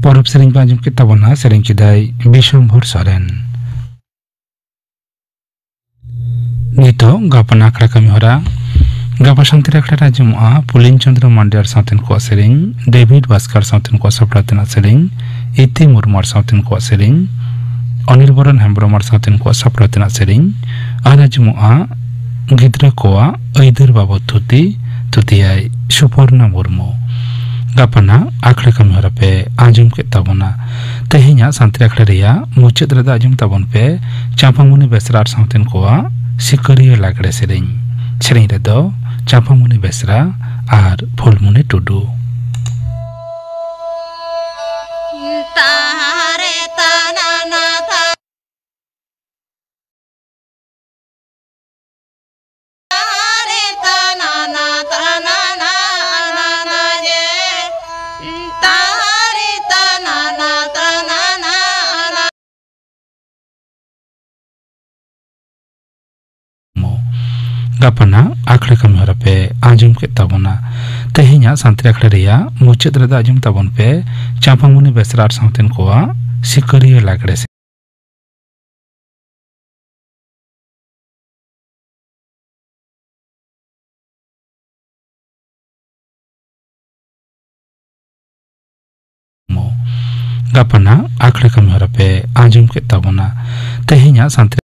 ᱯᱚᱨᱚᱵᱽ ᱥᱮᱨᱮᱧ ᱯᱮ ᱟᱸᱡᱚᱢ ᱠᱮᱫ ᱛᱟᱵᱚᱱᱟ, ᱥᱮᱨᱮᱧ ᱠᱮᱫᱟᱭ ᱵᱤᱥᱚᱢᱵᱷᱚᱨ ᱥᱚᱨᱮᱱ᱾ ᱱᱤᱛᱚᱜ ᱜᱟᱯᱟᱱ ᱟᱠᱷᱲᱟ ᱠᱟᱹᱢᱤ ᱦᱚᱨᱟ᱾ ᱜᱟᱯᱟ ᱥᱟᱱᱛᱟᱲᱤ ᱟᱠᱷᱲᱟ ᱨᱮ ᱟᱸᱡᱚᱢᱚᱜᱼᱟ ᱯᱩᱞᱤᱱ ᱪᱚᱸᱫᱽᱨᱚ ᱢᱟᱱᱰᱤ ᱟᱨ ᱥᱟᱶᱛᱮᱱ ᱠᱚᱣᱟᱜ ᱥᱮᱨᱮᱧ, ᱰᱮᱵᱷᱤᱰ ᱵᱟᱥᱠᱟᱨ ᱥᱟᱶᱛᱮᱱ ᱠᱚᱣᱟᱜ ᱥᱟᱯᱲᱟᱣ ᱛᱮᱱᱟᱜ ᱥᱮᱨᱮᱧ, ᱤᱛᱤ ᱢᱩᱨᱢᱩ ᱟᱨ ᱥᱟᱶᱛᱮᱱ ᱠᱚᱣᱟᱜ ᱥᱮᱨᱮᱧ, ᱚᱱᱤᱞ ᱵᱚᱨᱚᱱ ᱦᱮᱢᱵᱨᱚᱢ ᱟᱨ ᱥᱟᱶᱛᱮᱱ ᱠᱚᱣᱟᱜ ᱥᱟᱯᱲᱟᱣ ᱛᱮᱱᱟᱜ ᱥᱮᱨᱮᱧ, ᱟᱨ ᱟᱸᱡᱚᱢᱚᱜᱼᱟ ᱜᱤᱫᱽᱨᱟᱹ ᱠᱚᱣᱟᱜ ᱟᱹᱭᱫᱟᱹᱨ ᱵᱟᱵᱚᱫ ᱛᱷᱩᱛᱤ, ᱛᱷᱩᱛᱤᱭᱟᱭ ᱥᱩᱯᱚᱨᱱᱟ ᱢᱩᱨᱢᱩ᱾ ᱜᱟᱯᱟᱱᱟᱜ ᱟᱠᱷᱲᱟ ᱠᱟᱹᱢᱤ ᱦᱚᱨᱟ ᱯᱮ ᱟᱸᱡᱚᱢ ᱠᱮᱫ ᱛᱟᱵᱚᱱᱟ᱾ ᱛᱮᱦᱮᱧᱟᱜ ᱥᱟᱱᱛᱟᱲᱤ ᱟᱠᱷᱲᱟ ᱨᱮᱭᱟᱜ ᱢᱩᱪᱟᱹᱫ ᱨᱮᱫᱚ ᱟᱸᱡᱚᱢ ᱛᱟᱵᱚᱱ ᱯᱮ ᱪᱟᱸᱯᱟᱢᱩᱱᱤ ᱵᱮᱥᱨᱟ ᱟᱨ ᱥᱟᱶᱛᱮᱱ ᱠᱚᱣᱟᱜ ᱥᱤᱠᱟᱹᱨᱤᱭᱟᱹ ᱞᱟᱜᱽᱲᱮ ᱥᱮᱨᱮᱧ᱾ ᱥᱮᱨᱮᱧ ᱨᱮᱫᱚ ᱪᱟᱸᱯᱟᱢᱩᱱᱤ ᱵᱮᱥᱨᱟ ᱟᱨ ᱯᱷᱩᱞᱢᱩᱱᱤ ᱴᱩᱰᱩ᱾ ᱛᱟᱦᱟᱨᱮ ᱛᱟᱱᱟᱱᱟ ᱛᱟ- ᱛᱟᱦᱟᱨᱮ ᱛᱟᱱᱟᱱᱟ ᱛᱟᱱᱟᱱᱟ ᱱᱟᱱᱟ ᱡᱮ᱾ ᱛᱟᱦᱟᱨᱮ ᱛᱟᱱᱟᱱᱟ ᱛᱟᱱᱟᱱᱟ᱾ ᱜᱟᱯᱟᱱᱟᱜ ᱟᱠᱷᱲᱟ ᱠᱟᱹᱢᱤ ᱦᱚᱨᱟ ᱯᱮ ᱟᱸᱡᱚᱢ ᱠᱮᱫ ᱛᱟᱵᱚᱱᱟ᱾ ᱛᱮᱦᱮᱧᱟᱜ ᱥᱟᱱᱛᱟᱲᱤ ᱟᱠᱷᱲᱟ ᱨᱮᱭᱟᱜ ᱢᱩᱪᱟᱹᱫ ᱨᱮᱫᱚ ᱟᱸᱡᱚᱢ ᱛᱟᱵᱚᱱ ᱯᱮ ᱪᱟᱸᱯᱟᱢᱩᱱᱤ ᱵᱮᱥᱨᱟ ᱟᱨ ᱥᱟᱶᱛᱮᱱ ᱠᱚᱣᱟᱜ ᱥᱤᱠᱟᱹᱨᱤᱭᱟᱹ ᱞᱟᱜᱽᱲᱮ ᱥᱮᱨᱮᱧ᱾ ᱜᱟᱯᱟᱱᱟᱜ ᱟᱠᱷᱲᱟ ᱠᱟᱹᱢᱤ ᱦᱚᱨᱟ ᱯᱮ ᱟᱸᱡᱚᱢ ᱠᱮᱫ ᱛᱟᱵᱚᱱᱟ᱾ ᱛᱮᱦᱮᱧᱟᱜ ᱥᱟᱱᱛᱟᱲᱤ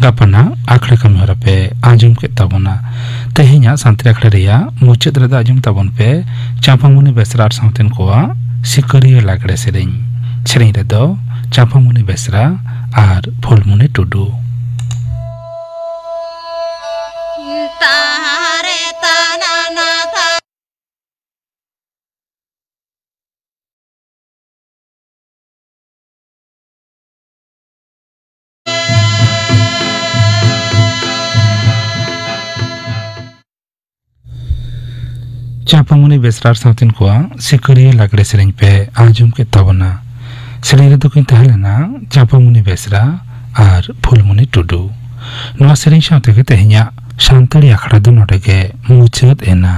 ᱜᱟᱯᱟᱱᱟᱜ ᱟᱠᱷᱲᱟ ᱠᱟᱹᱢᱤ ᱦᱚᱨᱟ ᱯᱮ ᱟᱸᱡᱚᱢ ᱠᱮᱫ ᱛᱟᱵᱚᱱᱟ᱾ ᱛᱮᱦᱮᱧᱟᱜ ᱥᱟᱱᱛᱟᱲᱤ ᱟᱠᱷᱲᱟ ᱨᱮᱭᱟᱜ ᱢᱩᱪᱟᱹᱫ ᱨᱮᱫᱚ ᱟᱸᱡᱚᱢ ᱛᱟᱵᱚᱱ ᱯᱮ ᱪᱟᱸᱯᱟᱢᱩᱱᱤ ᱵᱮᱥᱨᱟ ᱟᱨ ᱥᱟᱶᱛᱮᱱ ᱠᱚᱣᱟᱜ ᱥᱤᱠᱟᱹᱨᱤᱭᱟᱹ ᱞᱟᱜᱽᱲᱮ ᱥᱮᱨᱮᱧ᱾ ᱥᱮᱨᱮᱧ ᱨᱮᱫᱚ ᱪᱟᱸᱯᱟᱢᱩᱱᱤ ᱵᱮᱥᱨᱟ ᱟᱨ ᱯᱷᱩᱞᱢᱩᱱᱤ ᱴᱩᱰᱩ᱾ ᱪᱟᱸᱯᱟᱢᱩᱱᱤ ᱵᱮᱥᱨᱟ ᱟᱨ ᱥᱟᱶᱛᱮᱱ ᱠᱚᱣᱟᱜ ᱥᱤᱠᱟᱹᱨᱤᱭᱟᱹ ᱞᱟᱜᱽᱲᱮ ᱥᱮᱨᱮᱧ ᱯᱮ ᱟᱸᱡᱚᱢ ᱠᱮᱫ ᱛᱟᱵᱚᱱᱟ᱾ ᱥᱮᱨᱮᱧ ᱨᱮᱫᱚ ᱠᱤᱱ ᱛᱟᱦᱮᱸ ᱞᱮᱱᱟ ᱪᱟᱸᱯᱟᱢᱩᱱᱤ ᱵᱮᱥᱨᱟ ᱟᱨ ᱯᱷᱩᱞᱢᱩᱱᱤ ᱴᱩᱰᱩ᱾ ᱱᱚᱣᱟ ᱥᱮᱨᱮᱧ ᱥᱟᱶ ᱛᱮᱜᱮ ᱛᱮᱦᱮᱧᱟᱜ ᱥᱟᱱᱛᱟᱲᱤ ᱟᱠᱷᱲᱟ ᱫᱚ ᱱᱚᱰᱮ ᱜᱮ ᱢᱩᱪᱟᱹᱫ ᱮᱱᱟ᱾